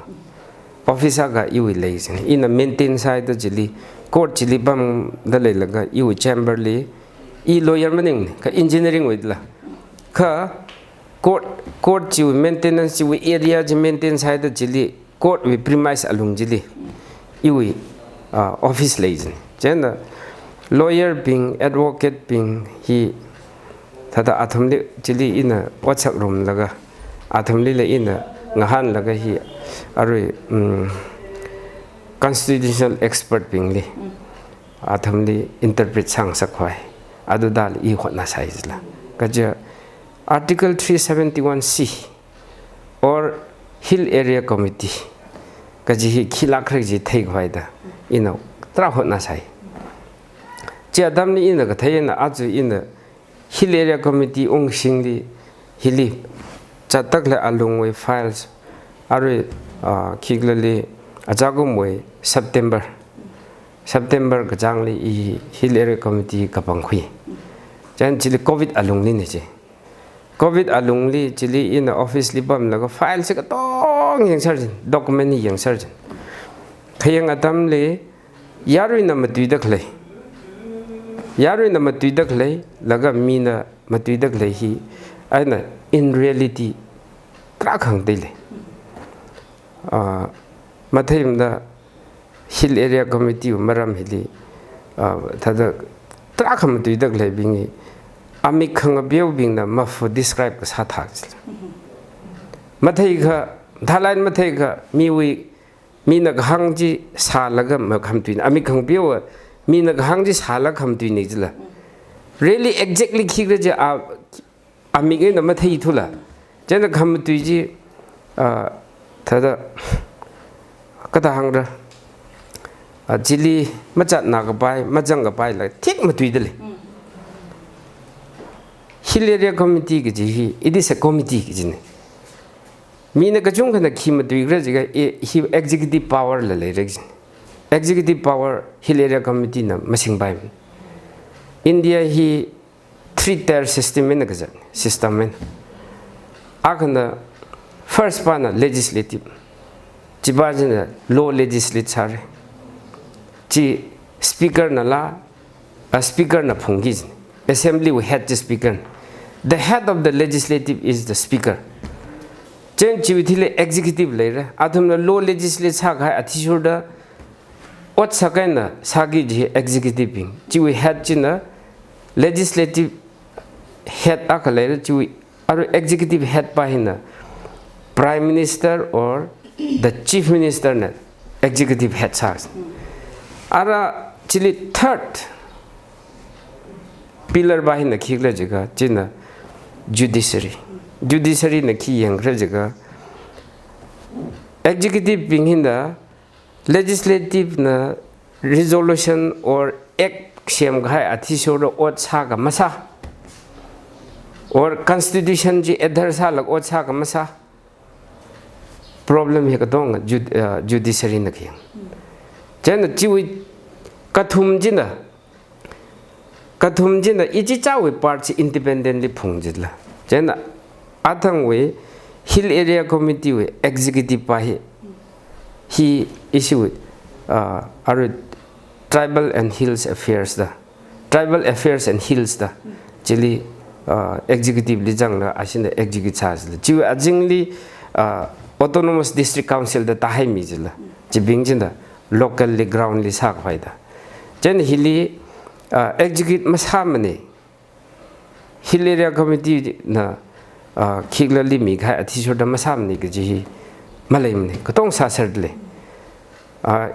Office akha iwui lei jina. Ina maintain sāhaida chili, court chili pamda leilaga iwui chamber li, i lawyer maning, kha engineering wuila. Kha court, court chiwui maintenance chiwui area chi maintain sāhaida chili, court wui premise alung chili, iwui, ah, office lei jina. Chieina lawyer bing, advocate bing hi thāda athumli chili ina otsakrum laga, athumlila ina ngahānlaga hi arui, um, constitutional expert bingli, athumli interpret sāngasakhavai. Athumdali i hotnasai jila. Kaja Article three seventy-one C or Hill Area Committee kaji hi khilākra kaji theikhavai da ina tarākha hotnasai. Chi atamli ina kathei eina aja ina Hill Area Committee ungshingli hili Chatak le Alungwui files arui, ah, khikhalali ajakumwui September, September kachāngli i Hill Area Committee kapangkhui. Chieina chili covid alungli ni chi. Covid alungli chili ina office li pamlaga file chi katonga yangsāra jin, document hi yangsāra jin. Khayang atamli yaruina matuida khalei, yaruina matuida khalei, laga mina matuida khalei hi, eina in reality tarākha hāngda lei. Ah, matheimada Hill Area Committee wui maram hili, ah, thāda tarākha matuida khaleibing hi, amik khangapeobingna mafu describe kasā thak jila. Matheikha, thalai matheikha, miwui, mina kahāng chi sālaga makhamatui, amik khangapeowa, mina kahāng chi sālaga khamatui ni jila. Really exactly khikhala chi a, amik eina matheithula. Chieina khamatui chi, ah, thāda, kathā hāngra, ah, chili machatna kapai, mazang kapai la thik matuida lei. Hill Area Committee kaji hi, it is a committee kajina. Mina kachungkhana khi matuikhala jiakha, e, hi executive power la leira kajina. Executive power Hill Area Committee na masingpai. India hi three tier system eina kazat, system eina. Akhana first pana legislative. Chipa china law legislate sāra. Chi speaker nala, a speaker na phungki jina. Assembly wui head chi speaker. The head of the legislative is the speaker. Chieina chiwui thili executive leira. Athumna law legislate sākahai athishurda ot sākahaina sāki kaji executive bing. Chiwui head china legislative head akha leira, chiwui arui executive head pa hina Prime Minister or the Chief Minister na executive head sā. Ara chili third pillar pa hina khikhala jiakha, china judiciary. Judiciary na khi yangkhala jiakha, executive bing hina legislative na resolution or act semkahai athishurda ot sā ka masā, or constitution chi adhere sālaga ot sā ka masā, problem hi katonga jud-, uh, judiciary na khayang. Chieina chiwui kathum china, kathum china ichichāwui part chi independently phung jila. Chieina athangwui Hill Area Committee wui executive pa hi, hi ishiwui, uh, arui Tribal and Hills Affairs da, Tribal Affairs and Hills da, chili, uh, executive li zangla ashina execute sā jila. Chiwui azingli, uh, Autonomous District Council da tāhaimi jila. Chibing china local li, ground li sākhavai da. Chieina hili, ah, execute masāmana. Hill Area Committee na, ah, khikhalali mikahai athishurda masāmana kaji hi maleimana. Katonga sāserda lei. Ah,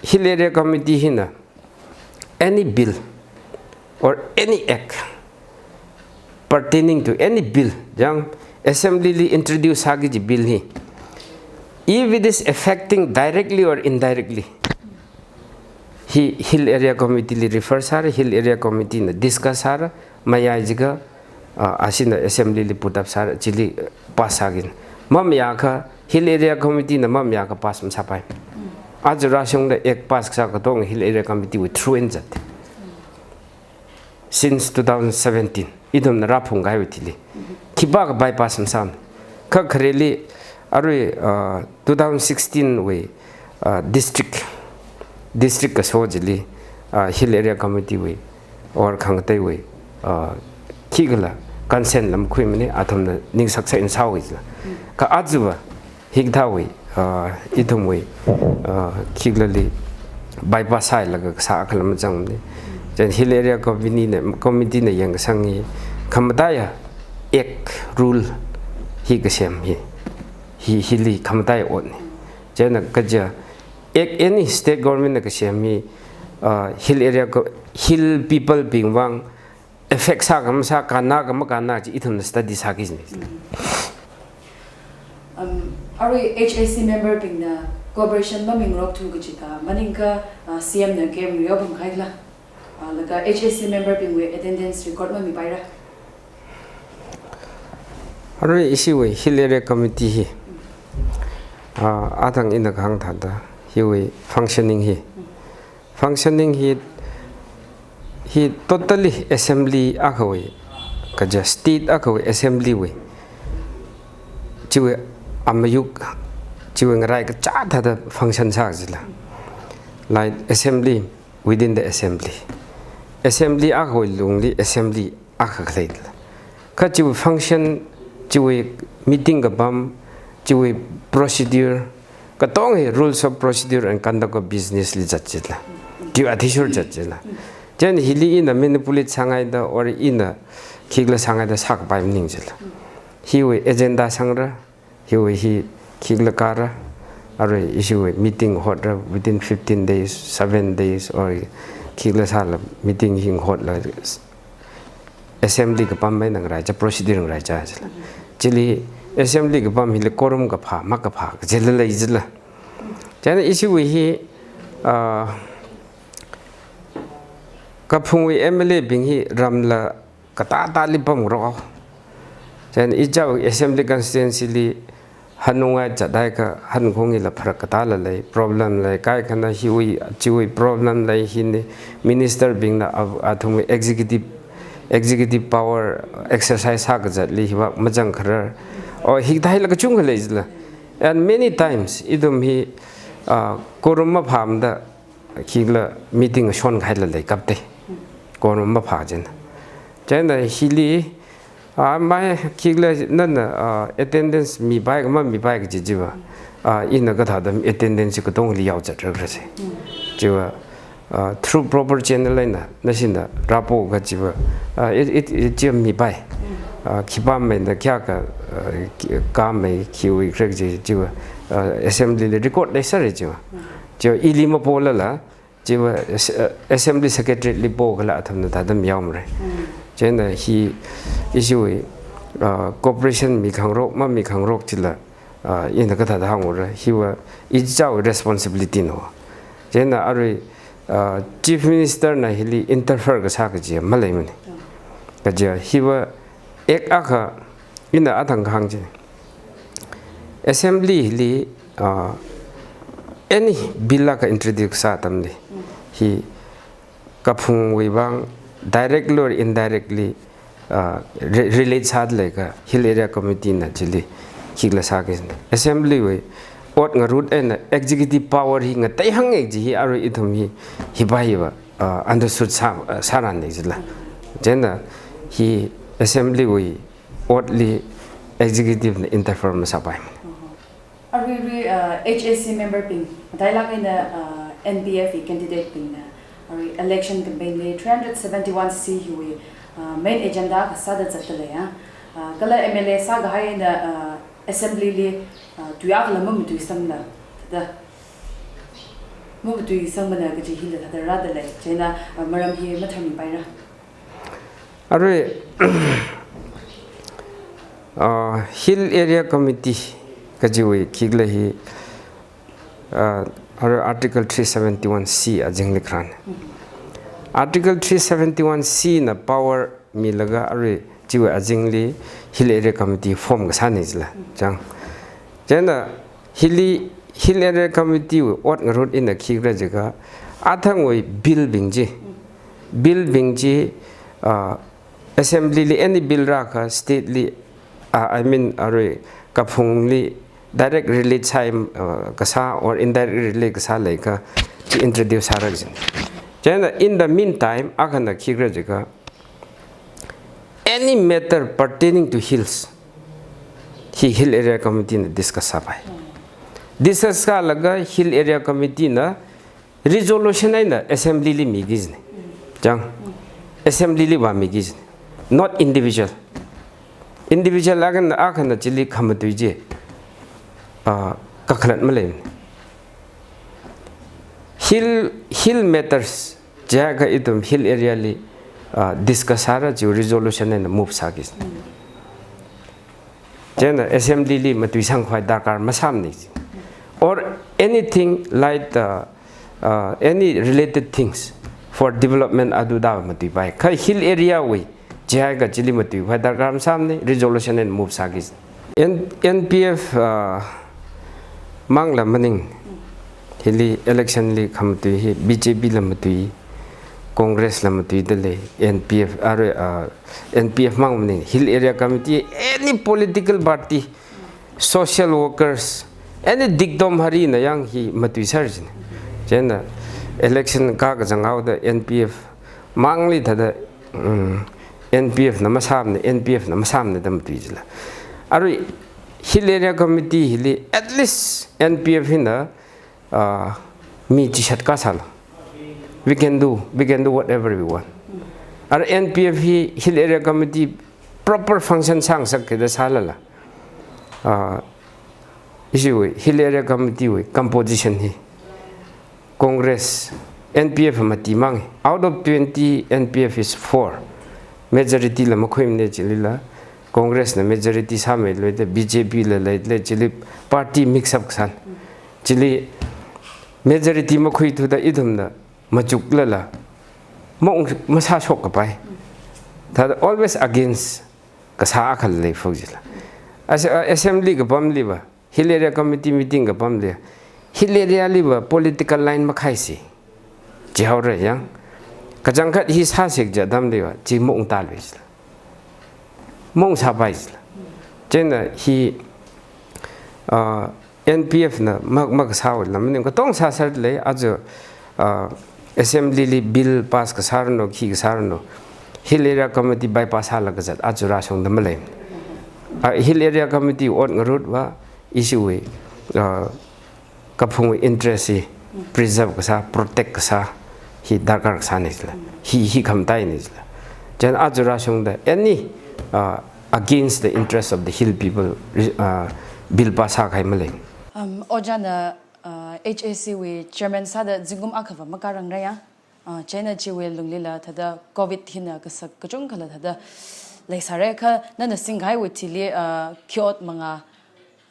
Hill Area Committee hina any bill or any act pertaining to any bill, yang assembly li introduce sāki kaji bill hi, if it is affecting directly or indirectly, hi Hill Area Committee li refer sāra, Hill Area Committee na discuss sāra, mayai jiakha, ah, ashina assembly li put up sāra, chili pass sāki. Mamayākha, Hill Area Committee na mamayākha pass masāpai. Aja rāshungda act pass kasā katonga Hill Area Committee wui through eina zat. Since two thousand seventeen, ithumna rāphungkahaiwui thili, khipākha bypass masāmana. Kha khareli arui, ah, two thousand sixteen wui, ah, district, district kaso chili, ah, Hill Area Committee wui or khangateiwui, ah, khikhala consent lam khuimana, athumna ningsaksak in sāhaowa jila. Kha ajava hikathāwui, ah, ithumwui, ah, khikhalali bypass sāhailaga kasā akhala mazangmana. Chieina Hill Area Committee na, Committee na yangkasang hi, khamataiya act rule hi kasem hi, hi, hili khamataiya otna. Chieina kaja act any state government na kasem hi, ah, Hill Area Co-, Hill people bing vang effect sākha masā, kannakha makannā chi ithumna study sāki jina. Um, arui H A C member bingna cooperation mamingarok thu kajikha, maningakha, uh, C M na kayākha mayopam khaila. Uh, laga H A C member bingwui attendance record mamipaira. Arui ishiwui Hill Area Committee hi, uh, athang ina kahāng thāda, hiwui functioning hi. Functioning hi, hi totally assembly akhawui, kaja state akhawui assembly wui, chiwui amayuk, chiwui ngarai kachā thāda function sā jila. Like assembly within the assembly. Assembly akhawui lungli assembly akha khalei jila. Kha chiwui function, chiwui meeting kapam, chiwui procedure, katonga hi rules of procedure and conduct of business li zat jila. Chiwui athishurda zat jila. Chieina hili ina manipulate sāngaida or ina khikhala sāngaida sākapai maning jila. Hiwui agenda sangra, hiwui hi khikhala kāra, arui ishiwui meeting hotra within fifteen days, seven days, or khikhala sāla meeting hi hotla assembly kapam mai ngaraicha, procedure ngaraicha jila. Chili assembly kapam hili quorum kaphā, makaphā, kajila lei jila. Chieina ishiwui hi, ah, Kaphungwui M L A bing hi ramla katātāli pamngarok. Chieina ichāwui assembly constituency li hanungai zathaiakha hankhong hila pharak katāla lei, problem lei, kaikhana hiwui, chiwui problem lei, hina minister bingna a-, athumwui executive, executive power exercise sākazatli hiva mazangkharar. O hikathā hila kachungkha lei jila. And many times, ithum hi, ah, quorum maphāmada, khikhala meeting shon khaila leikapta. Quorum maphā jina. Chieina hili, ah, mai khikhala nana, ah, attendance mipai kha mamipai kaji chiva, ah, ina kathāda attendance katongli yaozatra kharasi. Chiva, ah, through proper channel eina, nashina rāpo kajiva, ah, it, it, it, chiva mipai. Ah, khipā maina kayākha, ah, khi-, kāmei khiwui kharek chi, chiva, ah, assembly li record leisāra chiva. Chiva ili mapolala, chiva as-, uh, assembly secretary li pokhala athumna thāda mayaomara. Mm. Chieina hi ishiwui, uh, cooperation mikhangarok, mamikhangarok chila, uh, ina kathāda hāngra, hiva ichāwui responsibility na. Chieina arui, uh, Chief Minister na hili interfere kasā kaji maleimana. Mm. Kaja hiva act akha ina athang kahāng chi. Assembly li, ah, any bill akha introduce sā atamli, hi kaphungwui vang directly or indirectly, ah, re-, relate sāda leikha Hill Area Committee na chili khikhala sāki jina. Assembly wui ot ngarut eina executive power hi ngateihānga kaji hi arui ithum hi, hiva hiva, ah, understood sā, ah, sāran lei jila. Chieina hi assembly wui otli executive na interfere masāpai. Aruirui, uh, H A C member bing, matailāk eina, uh, N P F wui candidate bingna, arui election campaign li three hundred seventy-one C hiwui, uh, main agenda kasāda zatda lei ya. Uh, kala M L A sākahai eina, uh, assembly li, uh, tui akhala mamatuisangla, thāda. Mamatuisangmana kaji hila thāda rāda lei, chieina, uh, maram hi matharmipaira. Arui, ah, Hill Area Committee kajiwui khikhala hi, ah, arui Article three seventy-one C azingli kharan. Article three seventy-one C na power milaga arui chiwui azingli Hill Area Committee form kasāna jila. Chang. Chieina hili Hill Area Committee wui ot ngarut ina khikhala jiakha, athangwui bill bing chi. Bill bing chi, ah, assembly li any bill rākha state li, ah, I mean, arui kaphungli direct relate sāi, ah, kasā or indirect relate kasā leikha chi introduce sāra jina. Chieina in the meantime, akhana khikhala jiakha, any matter pertaining to hills, hi Hill Area Committee na discuss sāpai. Discuss sālaga Hill Area Committee na resolution eina assembly li miki jina. Chang, assembly li vāmiki jina. Not individual. Individual akhana, akhana chili khamatui chi, ah, kakhalat maleimana. Hill, hill matters, jiakha ithum hill area li uh, discuss sāra, chiwui resolution eina move sāki. Chieina assembly li matuisang khavai darkar masāmana. Or anything like the, uh, any related things for development adu da matuipai. Kha hill area wui, chihaiakha chili matui khavai darkar masāmana, resolution eina move sāki. N-, N P F, uh, mangla maning, hili election li khamatui hi B J P la matui, Congress la matui dalei, N P F, arui, uh, N P F mang maning, Hill Area Committee, any political party, social workers, any dikdom hari na yang hi matui sāra jina. Chieina election ka kazang haoda N P F mangli thāda, um, N P F na masāmana, N P F na masāmana da matui jila. Arui Hill Area Committee hili at least N P F hina, uh, mi chishat kasāla. We can do, we can do whatever we want. Arui N P F hi Hill Area Committee proper function sāngasak kida sālala. Uh, ishiwui, Hill Area Committee wui composition hi Congress, N P F mati mang. Out of twenty, N P F is four. Majority la makhuimana chilila. Congress na majority sāmeiluida B J P la leilei, chili party mix up kasāna. Chili majority makhuithuda ithumna machuklala maung masāshok kapai. Thāda always against kasā akha lei fok jila. As-, uh, assembly kapamli va, Hill Area Committee meeting kapamli, Hill Area li va political line makhaisa. Chihaora yang. Kachangkhat hi sāsi kaji atamli va, chi maung tālui jila. Maung sāpai jila. Chieina hi, uh, N P F na mak, mak sāwui lam maning, katong sāsālei, aja, uh, assembly li bill pass kasāranu, khi kasāranu, Hill Area Committee bypass sālaga zat, aja rāshungda malei. Uh, Hill Area Committee ot ngarut va, ishiwui, uh, kaphungwui interest hi preserve kasā, protect kasā, hi darkar kasāna jila. Hi, hi khamataina jila. Chieina aja rāshungda any, uh, against the interest of the hill people, uh, bill pass sākahai malei. Um, ojāna, uh, H A C wui chairman sāda zingkum akha va makārangra ya. Uh, chieina chiwui lunglila thāda covid hina kasak kachungkhala thāda leisāra kha nana singkahaiwui thili, uh, khi ot manga,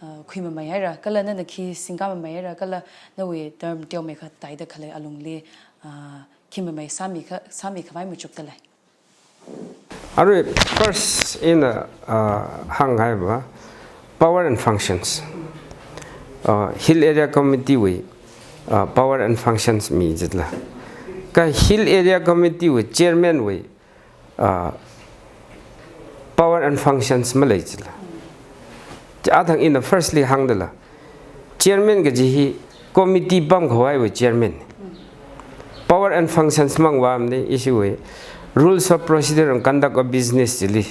uh, khuimamei haira, kala nana khi singka mamei haira, kala nawui term teomeikha taida khalei alungli, uh, khi mamei sāmi kha, sāmi khavai machukda lei. Arui first ina, uh, hānghai va, power and functions. Uh, Hill Area Committee wui, uh, power and functions mi jitla. Kha Hill Area Committee wui chairman wui, uh, power and functions malei jila. Chi athang ina firstly hāngdala. Chairman kaji hi committee pamkhavaiwui chairman. Power and functions mang vāmana, ishiwui Rules of Procedure and Conduct of Business chili,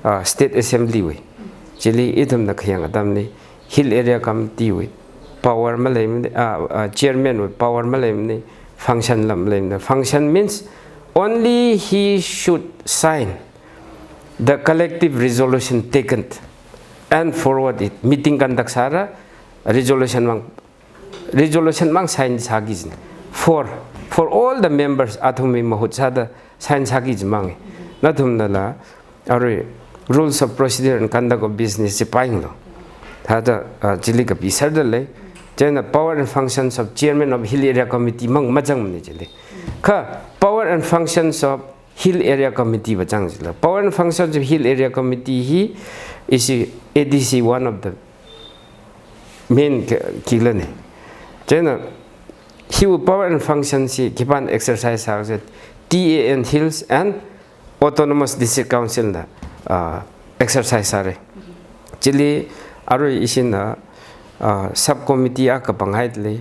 uh, State Assembly wui. Chili ithumna khayang atamli Hill Area Committee wui power maleimana, uh, uh, chairman wui power maleimana, function la maleimana. Function means only he should sign the collective resolution taken and forward it. Meeting conduct sāra, resolution mang, resolution mang sign sāki jina. For, for all the members, athumwui mahut sāda sign sāki ji mang. Nathumnala, arui Rules of Procedure and Conduct of Business chi pāyanglu. Thāda, uh, chili kapisāda lei. Chieina power and functions of chairman of Hill Area Committee mang mazangmana chili. Kha power and functions of Hill Area Committee va zang jila. Power and functions of Hill Area Committee hi ishi A D C one of the main ki-, kila ni. Chieina hiwui power and functions hi khipāna exercise sāra, T A N Hills and Autonomous District Council na, ah, exercise sāra. Chili arui ishina, ah, subcommittee akha pānghai lei,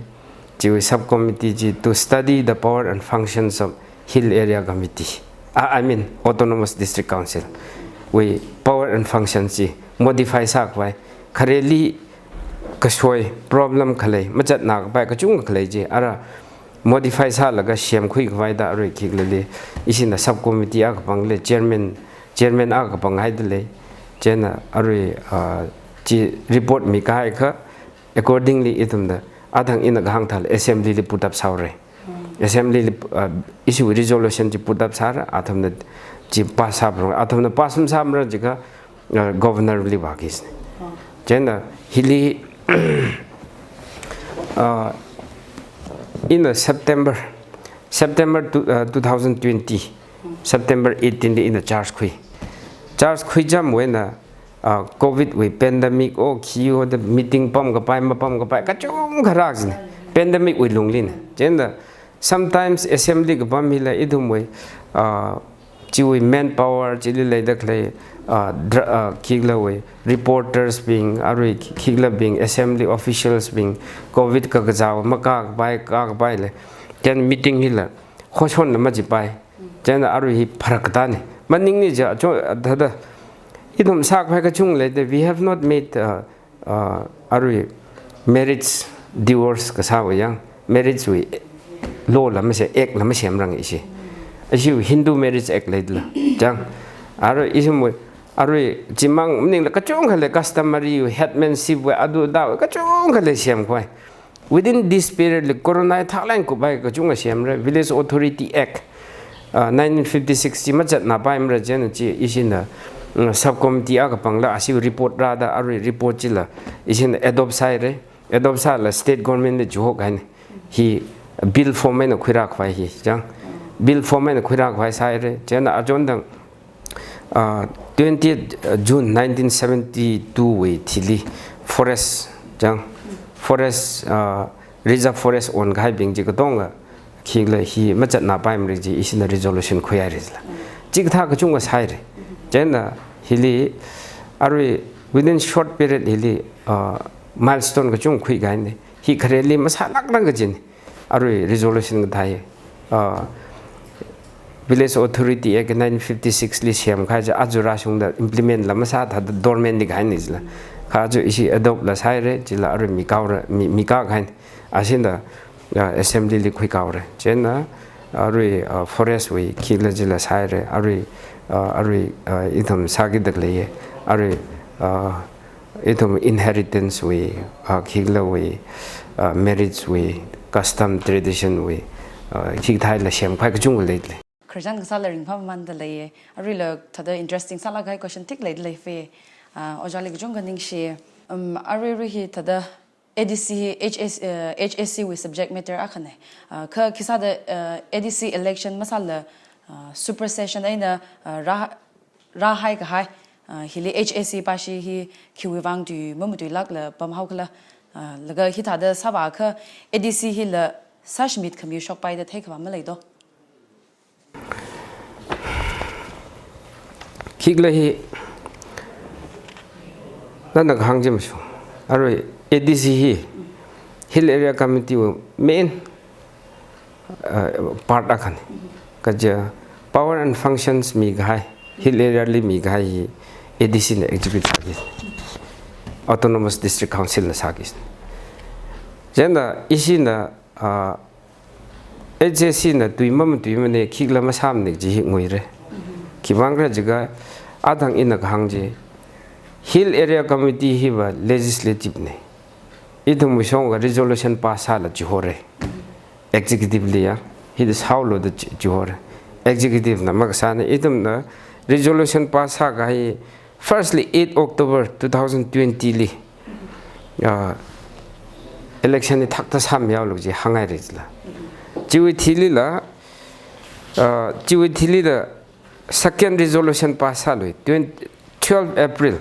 chiwui subcommittee chi to study the power and functions of Hill Area Committee. Ah, I mean, Autonomous District Council wui power and functions chi modify sākhavai. Khareli kasoi problem khalei, mazatna kapai kachungkha khalei chi, ara modify sālaga semkhui khavai da arui khikhala lei, ishina subcommittee akha pāng lei, chairman, chairman akha pānghai da lei, chieina arui, ah, chi report mikahai kha, accordingly ithumna, athang ina kahāng thāla assembly li put up sāhaora. Assembly li, uh, issue resolution chi put up sāra, athumna chi pass sāphalungra, athumna pass masāmara jiakha, uh, Governor li vākisne. Chieina hili, uh, ina September, September two, uh, two thousand twenty, September eighteen li ina charge khui. Charge khuichamwui eina, uh, Covid wui pandemic, oh, khi, oh, the meeting pamkapai, mapamkapai, kachungkha rākisne. Pandemic wui lunglina. Chieina sometimes assembly kapam hila ithumwui, uh, chiwui manpower, chili leida khalei, uh, dra-, uh, khikhalawui reporters bing, arui khikhalabing, assembly officials bing, Covid kakazā makākapai, kākapaila. Then meeting hila, hoshonla majipai. Chieina arui hi pharak katane. Maningna jiakha, cho, thāda, ithum sākapai kachungkha leida, we have not made, uh, uh, arui marriage divorce kasāwui yang, marriage wui law la masem, act la masemranga ishi. Ishi Hindu Marriage Act leidala. Chang. Arui ishimwui, arui chimang maningla kachungkha lei, customary wui, headmanship wui, adu ada wui, kachungkha lei semkhui. Within this period li corona hi thaklan kuphai kachungkha semra, Village Authority Act, uh, nineteen fifty-six chi machatnapaimara, chieina chi ishina, mm, subcommittee akha pangla ashi report rāda, arui report chila ishina adopt sāhaira, adopt sāla state government li chihokahaina. Hi bill form eina khuirākhavai hi, chang. Bill form eina khuirākhavai sāhaira, chieina achon thang, ah, twentieth June nineteen seventy-two wui thili forest, chang, forest, ah, reserve forest onkahaibing chi katonga khikhala hi machatnapaimara chi ishina resolution khuihaira jila. Chikathā kachungkha sāhaira. Chieina hili arui within short period hili, ah, milestone kachungkha khuikahaina. Hi khareli masālākrang kajina. Arui resolution kathā hi, ah, Village Authority Act nineteen fifty-six li semkahai chi aja rāshungda implement la masā, thāda dormant li kahaina jila. Kha aja ishi adopt la sāhaira, chila arui mikaora, mi, mikākahaina. Ashina, ah, assembly li khuikaora. Chieina arui, ah, forest wui khikhala chila sāhaira, arui, ah, arui, ah, ithum sākida khalei, arui, ah, ithum inheritance wui, ah, khikhalawui, ah, marriage wui, custom tradition wui, ah, khikha thāla semkhui kachungkha leilei. Khararchan kasāla ringphāmamanda leiya. Aruila thāda interesting sālākkahai question thik leilei fe. Ah, ojāli kachungkha ningshi. Um, aruirui hi thāda A D C hi H A C, eh, H A C wui subject matter akhana. Ah, kha khisāda, eh, A D C election masāla, ah, supersession eina, ah, rā, rāhaikahai, ah, hili H A C pashi hi khiwui vang tui mamatuilākla pamhaokhala, ah, laga hithāda sāvākha A D C hila sāshimit khami shokpaida theikhavā maleido. Khikhala hi, nana kahāng chi mashung. Arui A D C hi Hill Area Committee wui main, uh, part akhana. Kaja power and functions mikahai, Hill Area li mikahai hi A D C na execute sāki. Autonomous District Council na sāki. Chieina ishina, uh, H A C na tui mamatuimana, khikhala masāmana chi hi nguira. Khiwuivang khala jiakha, athang ina kahāng chi, Hill Area Committee hiva legislative na. Ithumwui shongkha resolution pass sāla chihora. Executive li ya, hithāda sāhaolu da chi, chihora. Executive na makasāna, ithumna resolution pass sākahai firstly, eight October two thousand twenty li, ah, election hi thakta sāmihaolu chi hānghaira jila. Chiwui thilila, ah, chiwui thilila second resolution pass sālu, twenty, twelve April.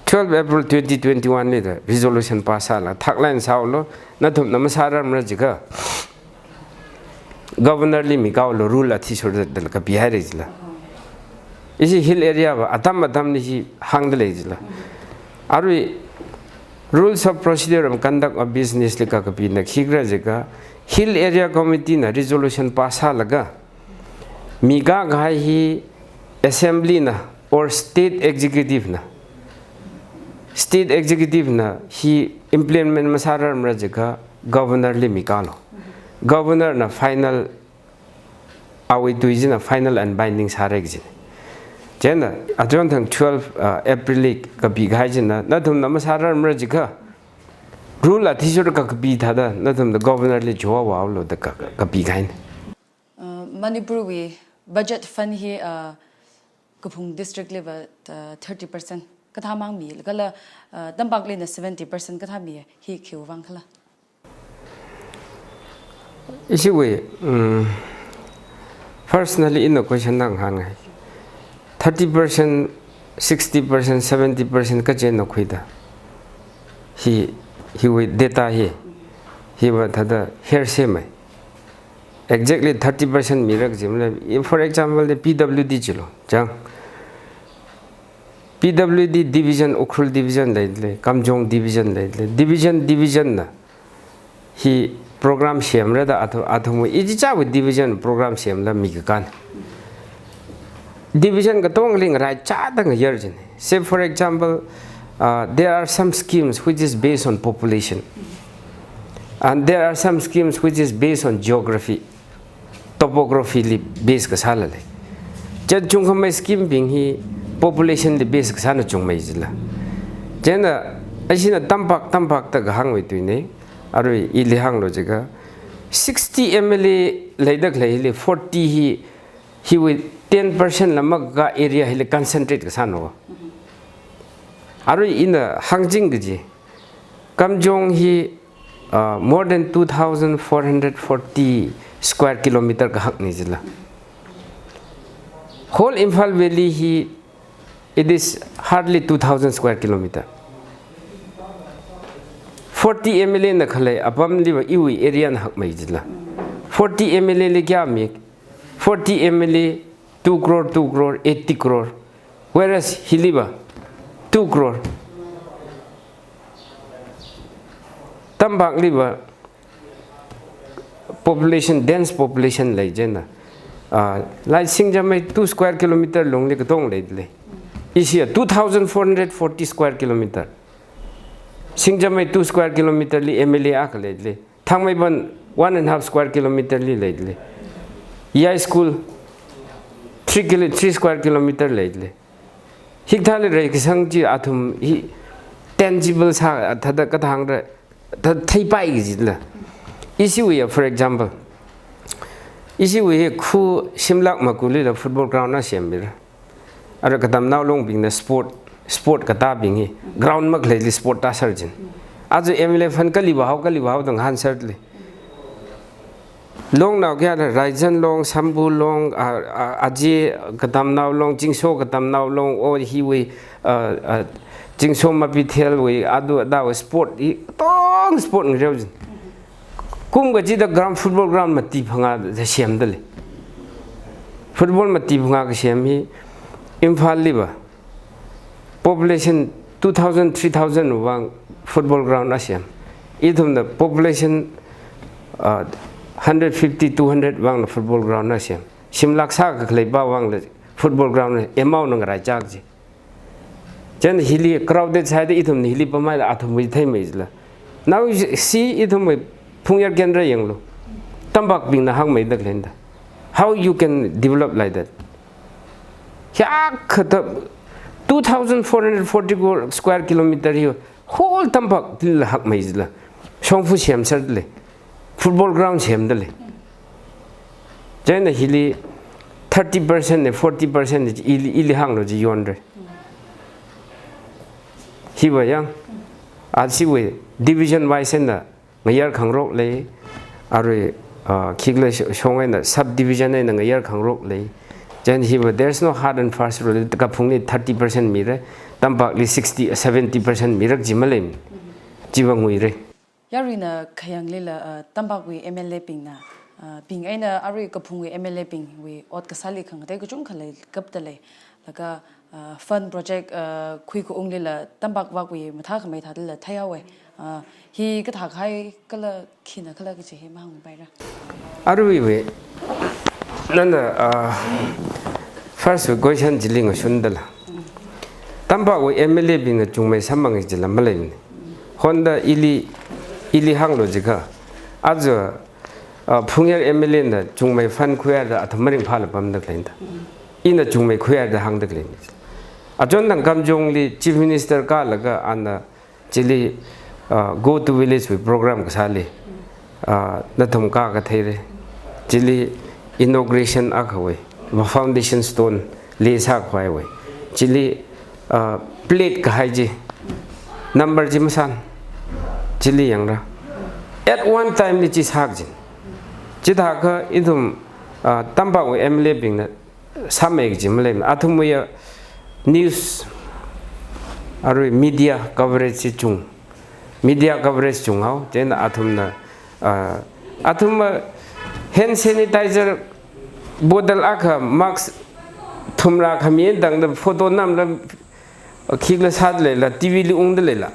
Twelve April twenty twenty-one lida resolution pass sāla, thaklan sāhaolu, nathumna masārarmara jiakha Governor li mikāhaolu, rule athishurda da kapihaira jila. Ishi Hill Area va atam atamli hi hāngda lei jila. Arui Rules of Procedure and Conduct of Business li kakapina khikhala jiakha, Hill Area Committee na resolution pass sālaga, mikākahai hi Assembly na or State Executive na, State Executive na hi implement masārarmara jiakha Governor li mikālu. Governor na final, awui tui china final and binding sāra kajina. Chieina achon thang twelve, uh, April li kapikahai china, nathumna masārarmara jiakha Rule athishurda kakapi thāda, nathumda governor li chiwui vālu da ka, ka, kapi kahaina. Uh, Manipur wui budget fund hi, uh, kaphung district li va, uh, thirty percent kathāmang mi, kala, uh, Tampak lina seventy percent kathā mi, hi khiwui vang khala? Ishiwui, um, personally ina question nganāngai. Thirty percent, sixty percent, seventy percent kaje na khuida. Hi, hiwui data hi, hiva thāda hearsay mai. Exactly thirty percent mirak jimla. If, for example, the P W D jilu, chang. P W D division, Ukhrul division leilei, Kamjong division leilei. Division, division na hi program semra da athu, athumwui, ichichāwui division program semla mi kakan. Division katongli ngaraichāda ngayar jin. Say, for example, uh, there are some schemes which is based on population, and there are some schemes which is based on geography, topography li base kasāla lei. Chān chungkhamei scheme bing hi population li base kasāna chungmei jila. Chieina, ashina Tampak, Tampak da kahāngwui tuina, arui ili hānglu jiakha, sixty M L A leida khalei hili forty hi, hiwui ten percent la makaka area hili concentrate kasāna. Arui ina hāngching kaji, Kamjong hi, uh, more than two thousand four hundred forty square kilometer kahakna jila. Whole Imphal Valley hi, it is hardly two thousand square kilometer. Forty M L A na khalei apamli va iwui area na hakmei jila. Forty M L A li kayā mi, forty M L A, two crore, two crore, eighty crore. Whereas hili va two crore. Tampak li va population, dense population lei jina. Ah, lai Singjamei two square kilometer lungli katong leilei. Ishi a two thousand four hundred forty square kilometer. Singjamei two square kilometer li M L A akha leilei. Thangmeiban one and a half square kilometer li leilei. Yai school three kilo, three square kilometer leilei. Hikathāli reikasang chi athum hi tangible sā, thāda kathāngra, thā theipai kajila. Ishiwui ya, for example, ishiwui hi khu shimlak makulila football ground na semmira. Ara katamnao longbingna sport, sport katābing hi ground makhaleili sport tāser jin. Aja M L A fund kali vāhao, kali vāhao da ngahānser lei. Longnao kayā na Raijan long, Sambu long, ah, ah, Aji katamnao long, Chingso katamnao long, o hiwui, ah, ah, Chingso Mapithel wui, adu, adawui sport hi katong sport ngareo jin. Kum kachida ground, football ground mati phangā semda lei. Football mati phangā kasem hi Imphal li va population two thousand, three thousand vang football ground asem. Ithumna population, uh, hundred fifty, two hundred vangna football ground asem. Shimlak sā kakhaleipa vangla football ground amount na ngaraichak ji. Chieina hili crowded sāhaida ithumna hili pamhaila athumwui theimei jila. Now you see ithumwui Phungyar Kendra yanglu. Tampakbingna hāngmeida khaleina da. How you can develop like that? Hiyākha ta two thousand four hundred forty square kilometer hi whole Tampak lila hakmei jila. Shongfa semser lei. Football ground semda lei. Chieina hili thirty percent ne, forty percent ne, ili, ili hānglu ji yonra. Hiva yang, ashiwui division wise na ngayar khangarok lei, arui, ah, khikhala sh-, shong eina subdivision eina ngayar khangarok lei. Chieina hiva, there's no hard and fast rule. Kaphungli thirty percent mira, Tampakli sixty, seventy percent mirak ji maleimana. Chiva nguira. Yaruina khayanglila, ah, Tampakwui M L A bingna, ah, bing eina arui kaphungwui M L A bingwui ot kasāli khangatei kachungkha leikapta lei. Laga, ah, fund project, ah, khui kaunglila Tampak vakwui mathākhamei thādala theihaowa. Ah, hi kathākahai kala khina kala kaji hi mahāngpaira. Aruiwui, nana, ah, first question chili ngashundala. Tampakwui M L A bingna chungmei samphang jila maleimana. Honda ili, ili hānglu jiakha. Aja, ah, Phungyar M L A na chungmei fund khuihaida athum maringphāla pamda khaleina da. Ina chungmei khuihaida hāngda khaleina. Achon nang Kamjongli Chief Minister kālaga ana chili uh, Go to Village wui program kasāli, uh, nathum ka katheire. Chili inauguration akhawui, va foundation stone lay sākhavaiwui. Chili, uh, plate kahai chi, number chi masān. Chili yangra. At one time li chi sākajin. Chithākha ithum, uh, tampakwui M L A bingna sāmei kaji maleimana. Athumwui ya news arui media coverage chi chung, media coverage chunghao, chieina athumna, ah, athumva hand sanitizer bottle akha mask thumrā khami tangda photo namla khikla sāda leila, T V li ungda leila.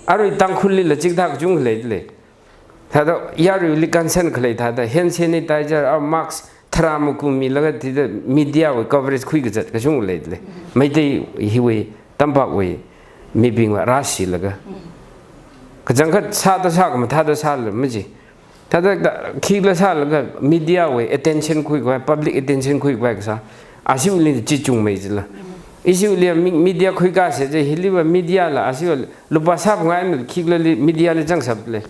Arui Tangkhulli la chithā kachungkha leidalei. Thāda yaruili concern khalei thāda hand sanitizer, a mask tharā makum milaga thāda media wui coverage khui kazat kachungkha leidalei. Meitei hiwui tampakwui mibingva rāshilaga. Kachangkhat sāda sā, khamathāda sāla maji. Thāda khikla sālaga media wui attention khuikhavai, public attention khuikhavai kasā. Ashiwuili chi chungmei jila. Ishiwuili mi-, media khuikasā je, hiliva media la, ashiwuili lupā sāphangai na khiklali media li zangshaplei.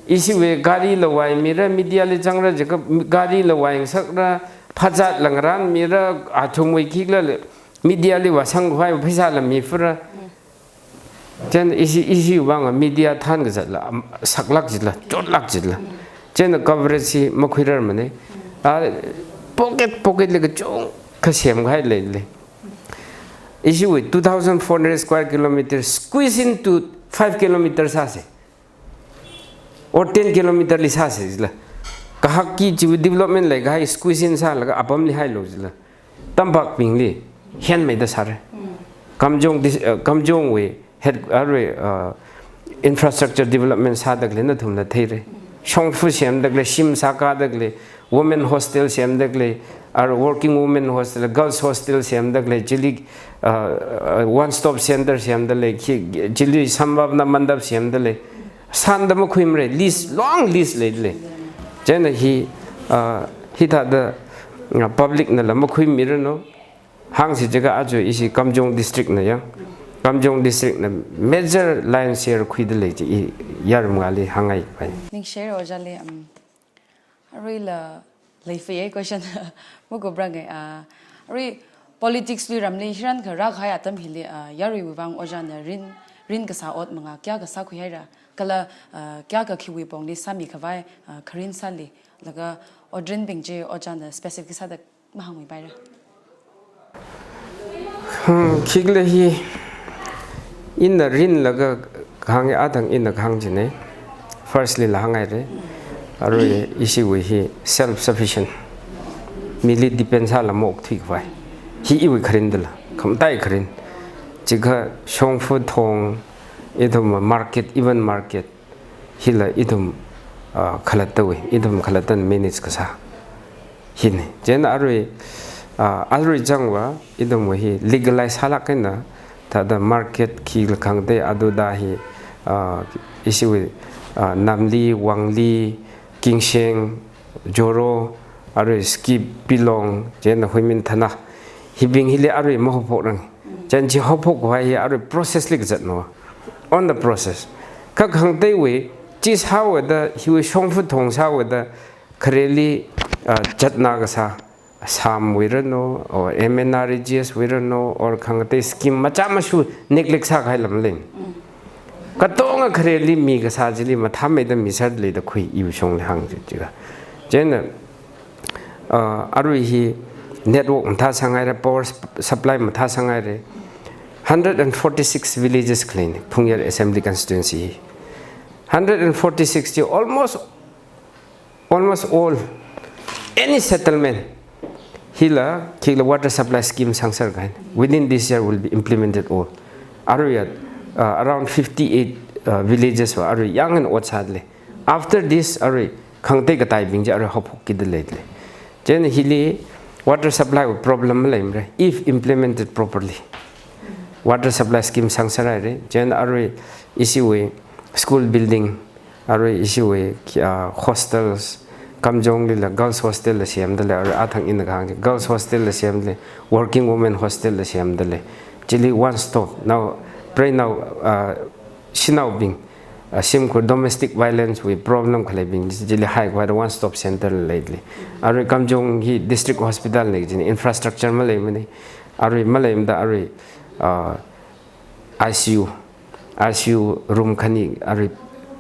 Ishiwui gari la vaimira, media li zangra jiakha gari la vaingasakra, phazat la ngarānmira, athumwui khiklali media li vāsangkhavai pheisā la mifura. Chieina ishi, ishiwui vang media thānkazatla, am, saklāk jila, chotlāk jila. Chieina coverage chi makhuirarmana. A, pocket, pocket li kachungkha semkahai leilei. Ishiwui two thousand four hundred square kilometer squeeze into five kilometer sāsa. Or ten kilometer li sāsa jila. Kahakki chiwui development leikahai squeeze in sālaga apamli hailu jila. Tampakbingli henmeida sāra. Kamjong dis-, uh, Kamjongwui head, arui, uh, infrastructure development sādalei nathumna theira. Shongfa semdalei, shim sākādalei, women hostel semdalei, arui working women hostel, girls hostel semdalei, chili, uh, uh, one stop center semdalei, khi, chili sambhavana mandap semdalei. Sānda makhuimara, list, long list leidalei. Chieina hi, uh, hithāda, uh, public nala makhuimiranu. Hāngsi jiakha aja ishi Kamjong district na ya. Kamjong district na major lion share khuidalei chi i yarum ngali hāngngai pai. Ningshire ojāli, um, aruila leifaya question makuprange, ah, arui politics lui ramli hirankha rākahai atam hili, ah, yaruiwui vang ojāna rin, rin kasā ot manga kayākha sākhuihaira, kala, ah, kayākha khiwui pongli sāmikhavai, ah, kharin sāli, laga otrinbing chi ojāna specific sāda mahāngmipaira. Hmm, khikhala hi ina rinlaga kahāng, athang ina kahāng china. Firstly la hānghaira. Arui ishiwui hi self sufficient. Mili depend sāla maokthuikhavai. Hi iwui kharindala. Khamatai kharin. Jiakha shongfa thong, ithum market, even market. Hila ithum, ah, khalattawui, ithum khalattana manage kasā. Hina. Chieina arui, ah, arui zangva, ithumwui hi legalize sālāk eina, thāda market khila khangatei aduda hi, ah, ishiwui, ah, Namli, Wangli, Kingsheng, Joro, arui Skip, Pilong, chieina Huiminthana. Hibing hili arui mahaophokrange. Chieina chi haophokkhavai hi arui process li kazatna. On the process. Kha khangateiwui, chi sāhaoda, hiwui shongfa thong sāhaoda, khareli, ah, zatna kasā, Assam wuiranu, or M N R E G S wuiranu, or khangatei scheme macha mashu neglect sākahai lam leng. Katonga khareli mi kasā chili mathāmeida mi sāda leida khui iwui shongli hāng chi jiakha. Chieina, ah, arui hi network mathāsanghaira, power sup-, supply mathāsanghaira. Hundred and forty-six villages khaleina, Phungyar Assembly Constituency hi. Hundred and forty-six chi almost, almost all, any settlement, hila, khikhala water supply scheme sangserkahai. Within this year will be implemented all. Aruiya, uh, around fifty-eight, uh, villages va arui yangna ot sādalei. After this, arui khangatei kataibing chi arui haophokkida leidalei. Chieina hili water supply va problem maleimara, if implemented properly. Water supply scheme sangserhaira. Chieina arui ishiwui school building, arui ishiwui, ah, hostels, Kamjonglila girls hostel la semdalei, arui athang ina kahāng chi, girls hostel la semdalei, working women hostel la semdalei. Chili one stop. Now, preinao, ah, shanaobing, ah, shimkhur domestic violence wui problem khaleibing chili haikhavai one stop center leili. Arui Kamjong hi district hospital lei jin infrastructure maleimana. Arui maleimada arui, ah, I C U, I C U room khani arui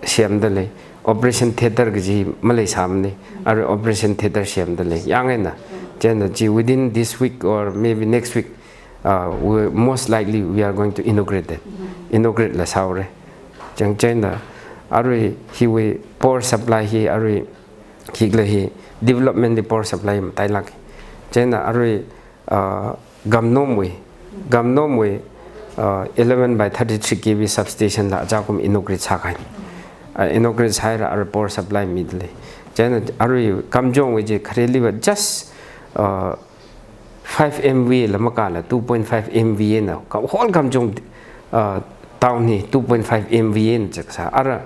semda lei. Operation theater kaji maleisāmana. Arui operation theater semda lei. Yang eina, chieina chi within this week or maybe next week, uh, we, most likely we are going to inaugurate that. Inaugurate la sāhaora. Chang chieina arui hiwui power supply hi arui khikhala hi development li power supply matailāk. Chieina arui, uh, Gamnomwui, Gamnomwui, uh, eleven by thirty-three K V substation la ajakum inaugurate sākahai. Uh, inaugurate sāhaira arui power supply mida lei. Chieina arui Kamjongwui chi khareliva just, uh, five M V A la makāla two point five M V A na. Ka whole Kamjong, uh, town hi two point five M V A na chak sā. Ara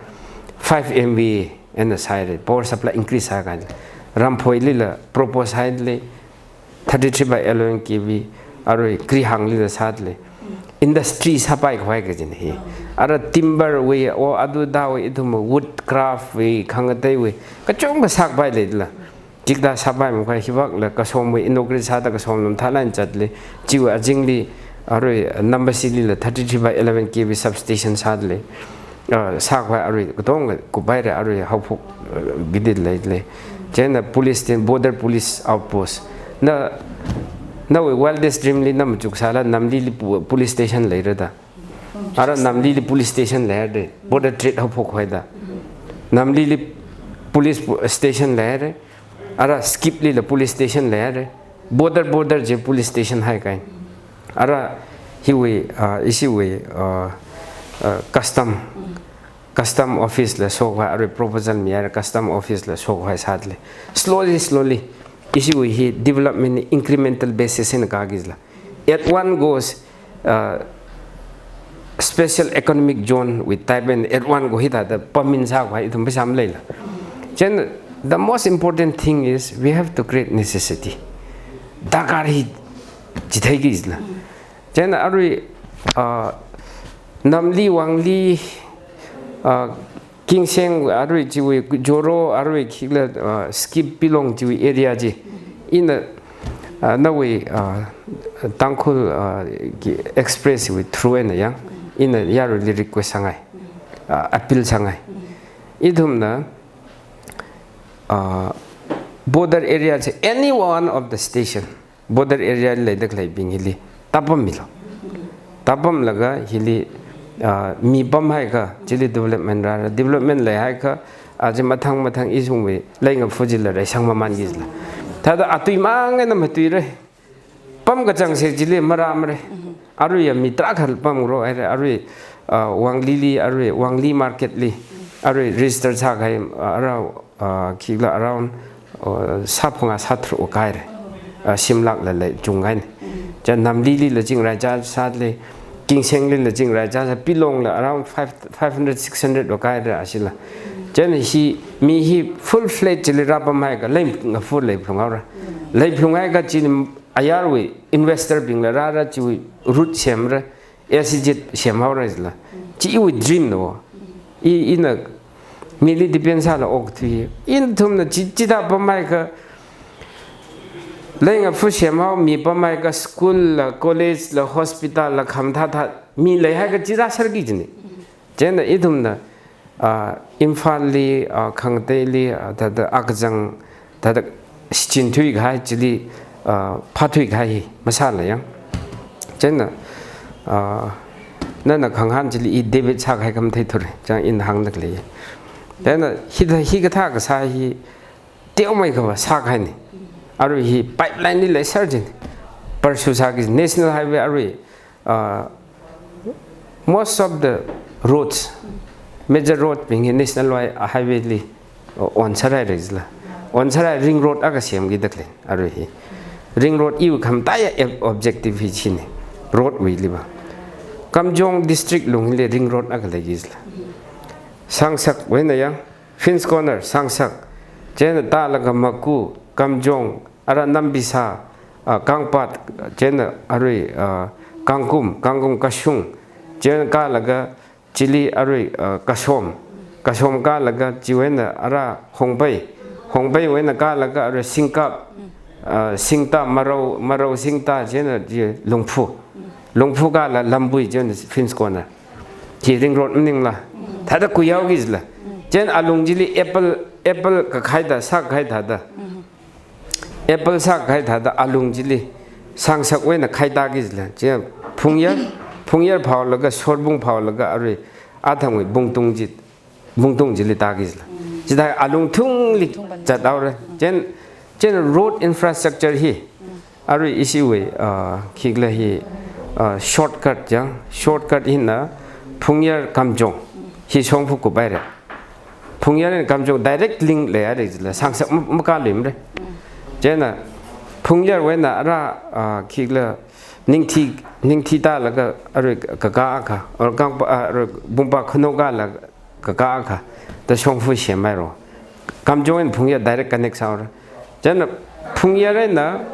five M V A eina sāhaira, power supply increase sākahai. Ramphoilila propose haida lei, thirty-three by eleven K V, arui Krihanglila sāda lei. Industry sāpaikhavai kajina hi. Ara timber wui, o adu da wui, ithum wood craft wui, khangateiwui, kachungkha sākapai leila. Chikathā sāpai makhavai hivākla Kasomwui inaugurate sāda Kasom lam thalan chatli. Chiwui azingli, arui Nambasilila thirty-three by eleven K V substation sāda lei. Uh, sākhavai arui katonga kuphaira arui haophok, uh, gidit leili. Chieina police station, border police outpost. Na, nawui wildest dream li na machuksāla Namlili pu-, police station leira da. Ara Namlili police station leira da. Border trade haophok khavai da. Namlili police pu-, station leira. Ara Skiplila police station leira. Border, border chi police station haikahai. Ara hiwui, ah, ishiwui, ah, ah, custom, custom office la shokhavai, arui proposal mihaira custom office la shokhavai sāda lei. Slowly, slowly, ishiwui hi development incremental basis eina kāki jila. At one goes, uh, special economic zone with Taiwan at one go hithāda pammin sākhavai ithum pheisā maleila. Chieina, the most important thing is we have to create necessity. Darkar hi chitheiki jila. Chieina arui, uh, Namli, Wangli, uh, Kingseng arui chiwui, Joro arui khikhala, uh, Skip, Pilong chiwui area chi. Ina, uh, nawui, uh, Tangkhul, uh, ki express wui through eina yang. Ina yaruili request sāngai. Uh, appeal sāngai. Ithumna, uh, border area chi any one of the station, border area li leida khaleibing hili tāpammilu. Tāpamlaga hili, ah, mi pamhaiakha, chili development rāra, development leihaiakha, ah, chi mathang mathang ithumwui leingafu chila reisang mamanki jila. Thāda atui mang eina matuira. Pam kachangse chili marāmara. Aruiya mi tarākha pamngarohaira, arui, ah, Wanglili, arui Wangli market li, arui register sākahai, ah, arui ah, khikhala around, ah, sāphangā sātharuk vākahaira. Ah, shimlakla lei chungkahaina. Chieina Namlilila chingrai chā sāda lei, Kingsenglila chingrai chā sā, Pilongla around five, five hundred, six hundred vākahaira ashila. Chieina hi, mi hi full fledged li rāpamhaiakha leingafu leiphalunghaora. Leiphalunghaiakha chili ayarwui investor bingla rāra chiwui route semra, S E Z semhaora jila. Chi iwui dream na wo. I, ina mili depend sāla okthui. Ithumna chi, chithā pamhaiakha, leingafu semhao, mi pamhaiakha school la, college la, hospital la, khamathā thā, mi leihaiakha chi rāserki jina. Chieina ithumna, ah, Imphalli, ah, khangateili, ah, thāda akachang, thāda shichin thuikahai chili, ah, phāthuikahai hi masāla yang. Chieina, ah, nana khangahān chili i debate sākahai khamathei thura, chang ina hāngda khalei. Chieina hithā, hikathā kasā hi teomeikha va sākahaina. Arui hi pipeline li leiser jina. Pursue sāki national highway arui, uh, most of the roads, major road bing hi national hi-, highway li, uh, onsārhaira jila. Onsārhai ring road akha semkida khalei, arui hi. Ring road iwui khamataiya ob-, objective hi china. Road wuili va. Kamjong district lungli ring road akha leiki jila. Sangsakwui eina yang, Phoenix Corner, Sangsak, chieina tālaga Maku, Kamjong, ara Nambisa, ah, Kangpat, chieina arui, ah, Kangkum, Kangkum Kashung, chieina kālaga chili arui, ah, Kasom, Kasom kālaga chiwui eina ara Hongpei, Hongpeiwui eina kālaga ara Singkap, ah, Singta, Marou, Marou Singta, chieina chi Lungphu. Lungphu kāla Lambui, chieina Prince Corner. Chi ring road maningla. Thāda kuihaoki jila. Chieina alung chili apple, apple kakhaida, sākahai thāda. Apple sākahai thāda alung chili sāngsakwui eina khaitāki jila. Chieina Phungyar, Phungyar phaolaga, Shorbung phaolaga, arui athangwui Bungtung chi, Bungtung chili tāki jila. Chithāda alung thungli zathaora. Chieina, chieina road infrastructure hi, arui ishiwui, ah, khikhala hi, ah, shortcut yang, shortcut hina Phungyar Kamjong hi shongfa kuphaira. Phungyar eina Kamjong direct link leihaira jila, sāngsak ma-, makāluimara. Chieina Phungyarwui eina ara, ah, khikhala Ningthi, Ningthi tālaga arui kakā akha, or Kangpa, ah, arui Bungpa Khanao kālaga kakā akha, da shongfa semhaira. Kamjong eina Phungyar direct connect sāhaora. Chieina Phungyar eina,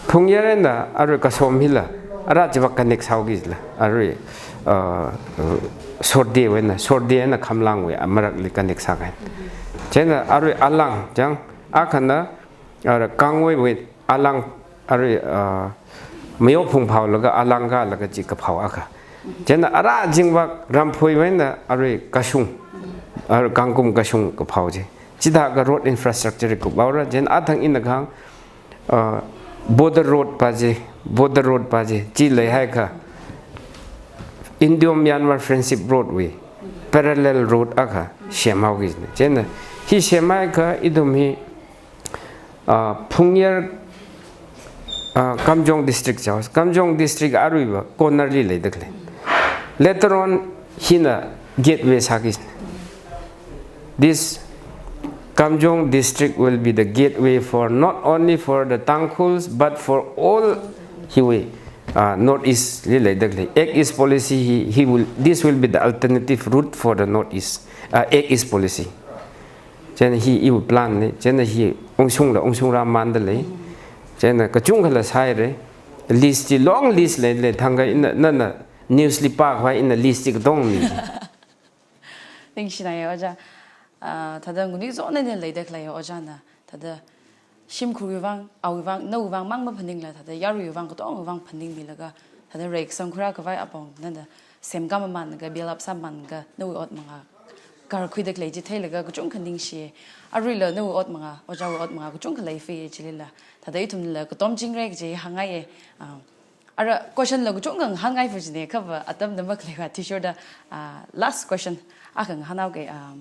Phungyar eina arui Kasom hila, ara chiva connect sāhaoki jila. Arui, ah, Sorde wui eina, Sorde eina Khamlangwui marakhali connect sākahai. Chieina arui alang, chang, akhana, ara Kangweiwui alang, arui, ah, Mayophung phaolaga alang kālaga chi kaphao akha. Chieina ara Jingvak Ramphoiwui eina arui Kashung, arui Kangkum Kashung kaphao chi. Chithākha road infrastructure kuphaora, chieina athang ina kahāng, ah, border road pa chi, border road pa chi, chi leihaiakha Indo-Myanmar Friendship Road wui parallel road akha semhaoki jina. Chieina hi semhaiakha ithum hi, ah, Phungyar, ah, Kamjong district jihaosa. Kamjong district aruiva corner li leida khalei. Later on, hina gateway sāki jina. This Kamjong district will be the gateway for not only for the Tangkhuls but for all hiwui, ah, Northeast li leida khalei. Act East policy hi, hi will, this will be the alternative route for the Northeast, ah, Act East policy. Chieina hi iwui plan na, chieina hi ungshungla ungshungrāmanda lei. Chieina kachungkhala sāhaira. List chi long list leilei, thangkha ina, nana news li pākhavai ina list chi katong mi. Ningshinaya ojā. Ah, thāda nguni zona ni leida khalei ojāna. Thāda shimkhurwui vang, awui vang, nawui vang mang maphaningla, thāda yaruiwui vang, katongwui vang phaningmilaga, thāda reikasang khuirākhavai apong, nana semkāmamānlaga, build up sāmamānlaga, nawui ot manga, karkhuida khalei chi theilaga, kachungkha ningshi. Aruila nawui ot manga, ojāwui ot manga, kachungkha leifai chilila. Thāda ithumla katom chingra kaji hāngngaiya. Ah, ara question la kachungkha ngahānngai fu jina, khava atamna makhaleiva, athishurda, ah, last question akha ngahānhaoga, ah,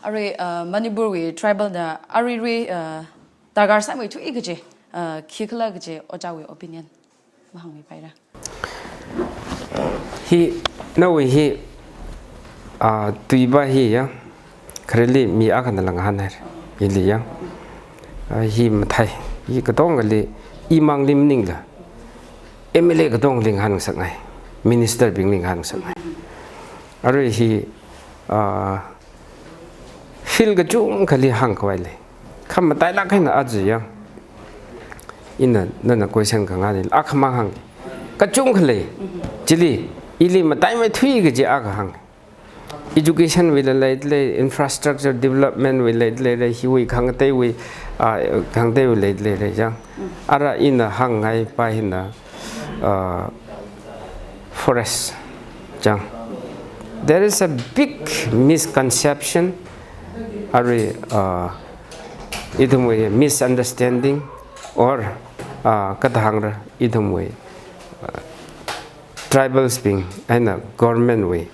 arui, ah, Manipurwui tribal na aruirui, ah, darkar sāmeithui kaji, ah, khikhala kaji ojāwui opinion mahāngmipaira. Hi, nawui hi, ah, tui pa hi ya, khareli mi akhana ngahānhaira, hili ya. Ah, hi mathei, hi katongali, imangli maningla, M L A katongali ngahānngasakngai, minister bingli ngahānngasakngai. Arui hi, ah, field kachungkhali hāngkhavai lei. Kha matailāk eina aja ya. Ina, nana question khangani, akhamang hāng. Kachungkha lei. Chili, ili mataimeithui kaji akha hāng. Education wuila leida lei, infrastructure development wuila leida lei, hiwui khangateiwui, ah, khangateiwui leida lei, chang. Ara ina hāngngai pa hina, ah, forest, chang. There is a big misconception, arui, ah, ithumwui misunderstanding, or, ah, kathāda hāngra, ithumwui, ah, tribals bing eina government wui,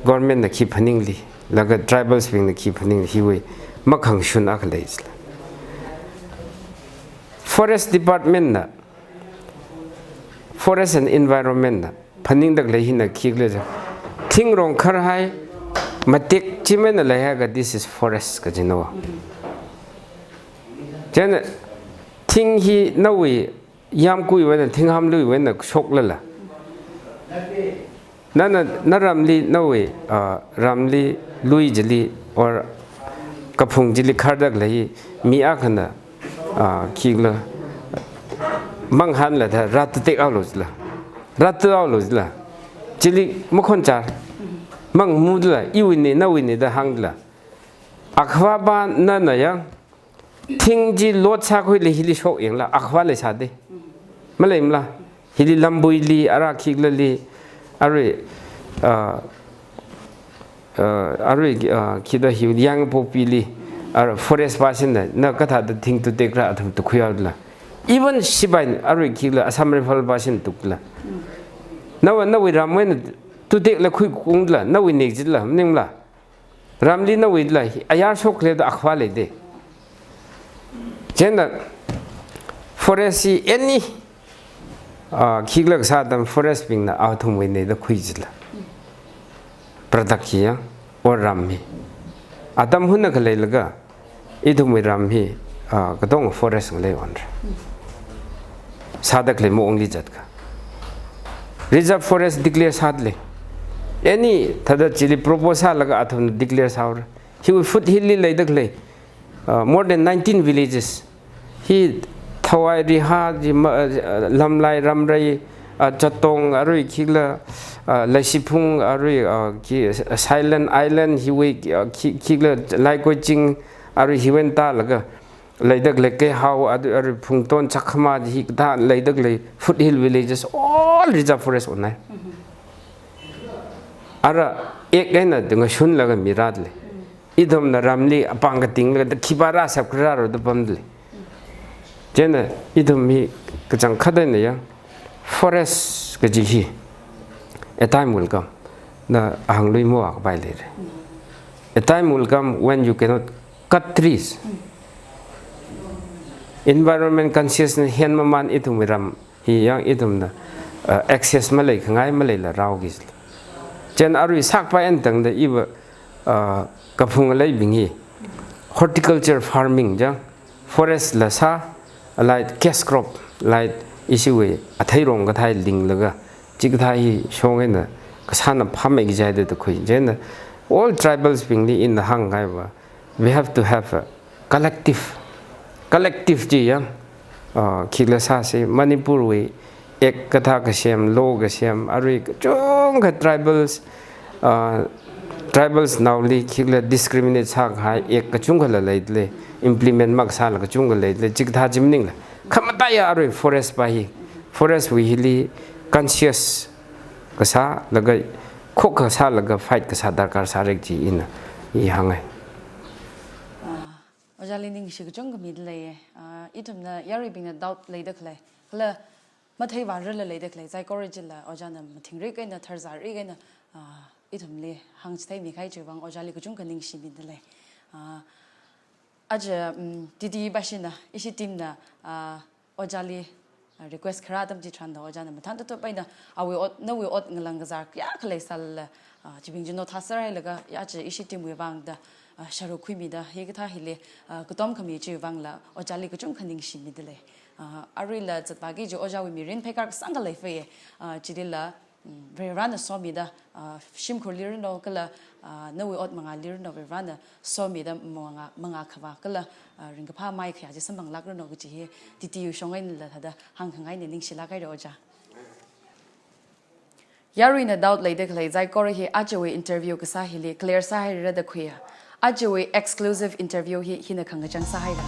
government na khi phaningli, laga tribals bingna khi phaningli, hiwui makhangashun akha lei jila. Forest Department na, Forest and Environment na phaningda khalei hina khikhala jiakha, thingrong kharhai matek chi maina leihaiakha, this is forest kajina. Chieina thing hi nawui yāmguiwui eina, thinghānluiwui eina shoklala, nana, naramli, nawui, ah, ramli, lui chili, or kaphung chili kharda khalei mi akhana, ah, khikhala, mangahānla thāda rātatek haolu jila, rāta haolu jila, chili makhon char. Mangmudala, iwuine, nawuine da hāngdala. Akhava pa nana yang, thing chi load sākhuili hili shok yangla, akhava leisāde. Maleimala, hili Lambuili, ara khiklali, arui, ah, ah, arui, ah, khida hi Yangpokpili, ara forest pa shinna, na kathāda thing tutekra athum tukhuihaodala. Even sipai arui khikla Assam Rifle pa shin tukla. Nawa, nawui ram eina tutekla khuikungla, nawuine jila, maningla. Ramli nawuila, ayar shokle da akhava leide. Chieina forest hi any, ah, khikla kasā atam forest bingna athumwuine da khui jila. Product hi ya, or ram hi. Atam hunna khaleilaga, ithumwui ram hi, ah, katonga forest ngalei onra. Sāda khalei maongli zatka. Reserve forest declare sādalei. Any thāda chili propose sālaga athumna declare sāhaora. Hiwui foothill li leida khalei, ah, more than nineteen villages. Hi Thawai Riha, ji ma-, ah, Lamlai Ramrei, ah, Chatong, arui khikla, ah, Leishiphung, arui, ah, khi, Silent Island, hiwui, ah, khi, khikla Laikoiching, arui hiwui eina tālaga, leida khalei Keihao, arui, arui Phungton, Chakhama, hikathā leida khalei foothill villages, all reserve forest onai. Ara, ek eina ngashunlaga mirādalei. Ithumna ramli apāng katinglaga da khipā rāshap kharāro da pamdalei. Chieina ithum hi kachangkhat eina ya, forest kaji hi, a time will come. Na hānglui mo akbai leira. A time will come when you cannot cut trees. Environment consciousness hen maman ithumwui ram hi yang ithumna, uh, access maleikhangai maleila rāhaoki jila. Chieina arui sākpai eina tangda iva, uh, kaphung ngaleibing hi horticulture farming jang, forest la sā, allied cash crop, allied ishiwui atheirong kathā linglaga, chikathā hi shong eina kasāna phāmei kaji haida da khui. Chieina all tribals bingli ina hāngngaiva, we have to have a collective, collective chi yang, ah, khikla sāsi, Manipurwui Act kathā kasem, law kasem, arui kachungkha tribals, ah, tribals naoli khikla discriminate sākahai Act kachungkhala leidalei, implement makasāla kachungkha leidalei, chikathā chi maningla. Khamataiya arui forest pa hi, forest wui hili conscious kasā, laga khokha sālaga fight kasā darkar sāra kaji ina i hāngngai. Ah, Ojali ningshi kachungkha midalei. Ah, ithumna yaruibingna doubt leida khalei, kala matheivarala leida khalei, saikora chila Ojana mathingrik eina, tharzārik eina, ah, ithumli hāngchitheimi kahai chiwui vang Ojali kachungkha ningshi midalei. Ah, aja, mm, T T pa shina, ishi team na, ah, Ojali, ah, request kharā atam chitharan da Ojana mathān tutup eina awui ot, nawui ot ngalang kazar kayākha leisālala, ah, chibing chi nothā sārhailaga, ya chi ishi team wui vang da, ah, sharuk khuimida, hikathā hili, ah, katom khami chiwui vangla Ojali kachungkha ningshi midalei. Ah, aruila zatvāki kaji Ojawui mirin pheikar kasāngkha leifai, ah, chilila, mm, Varivarana somida, ah, shimkhurli rano kala, ah, nawui ot mangāli rano Varivarana somida mangā, mangā khavā kala, ah, ringkaphā mai khayā chi samphanglāk rano kaji hi T T wui shong einala thāda hāngkhangaina, ningshilāk haira Oja. Yaruina doubt leida khalei saikora hi ajawui interview kasā hili clear sāhaira da khuiya. Ajawui exclusive interview hi hina khangachang sāhaira.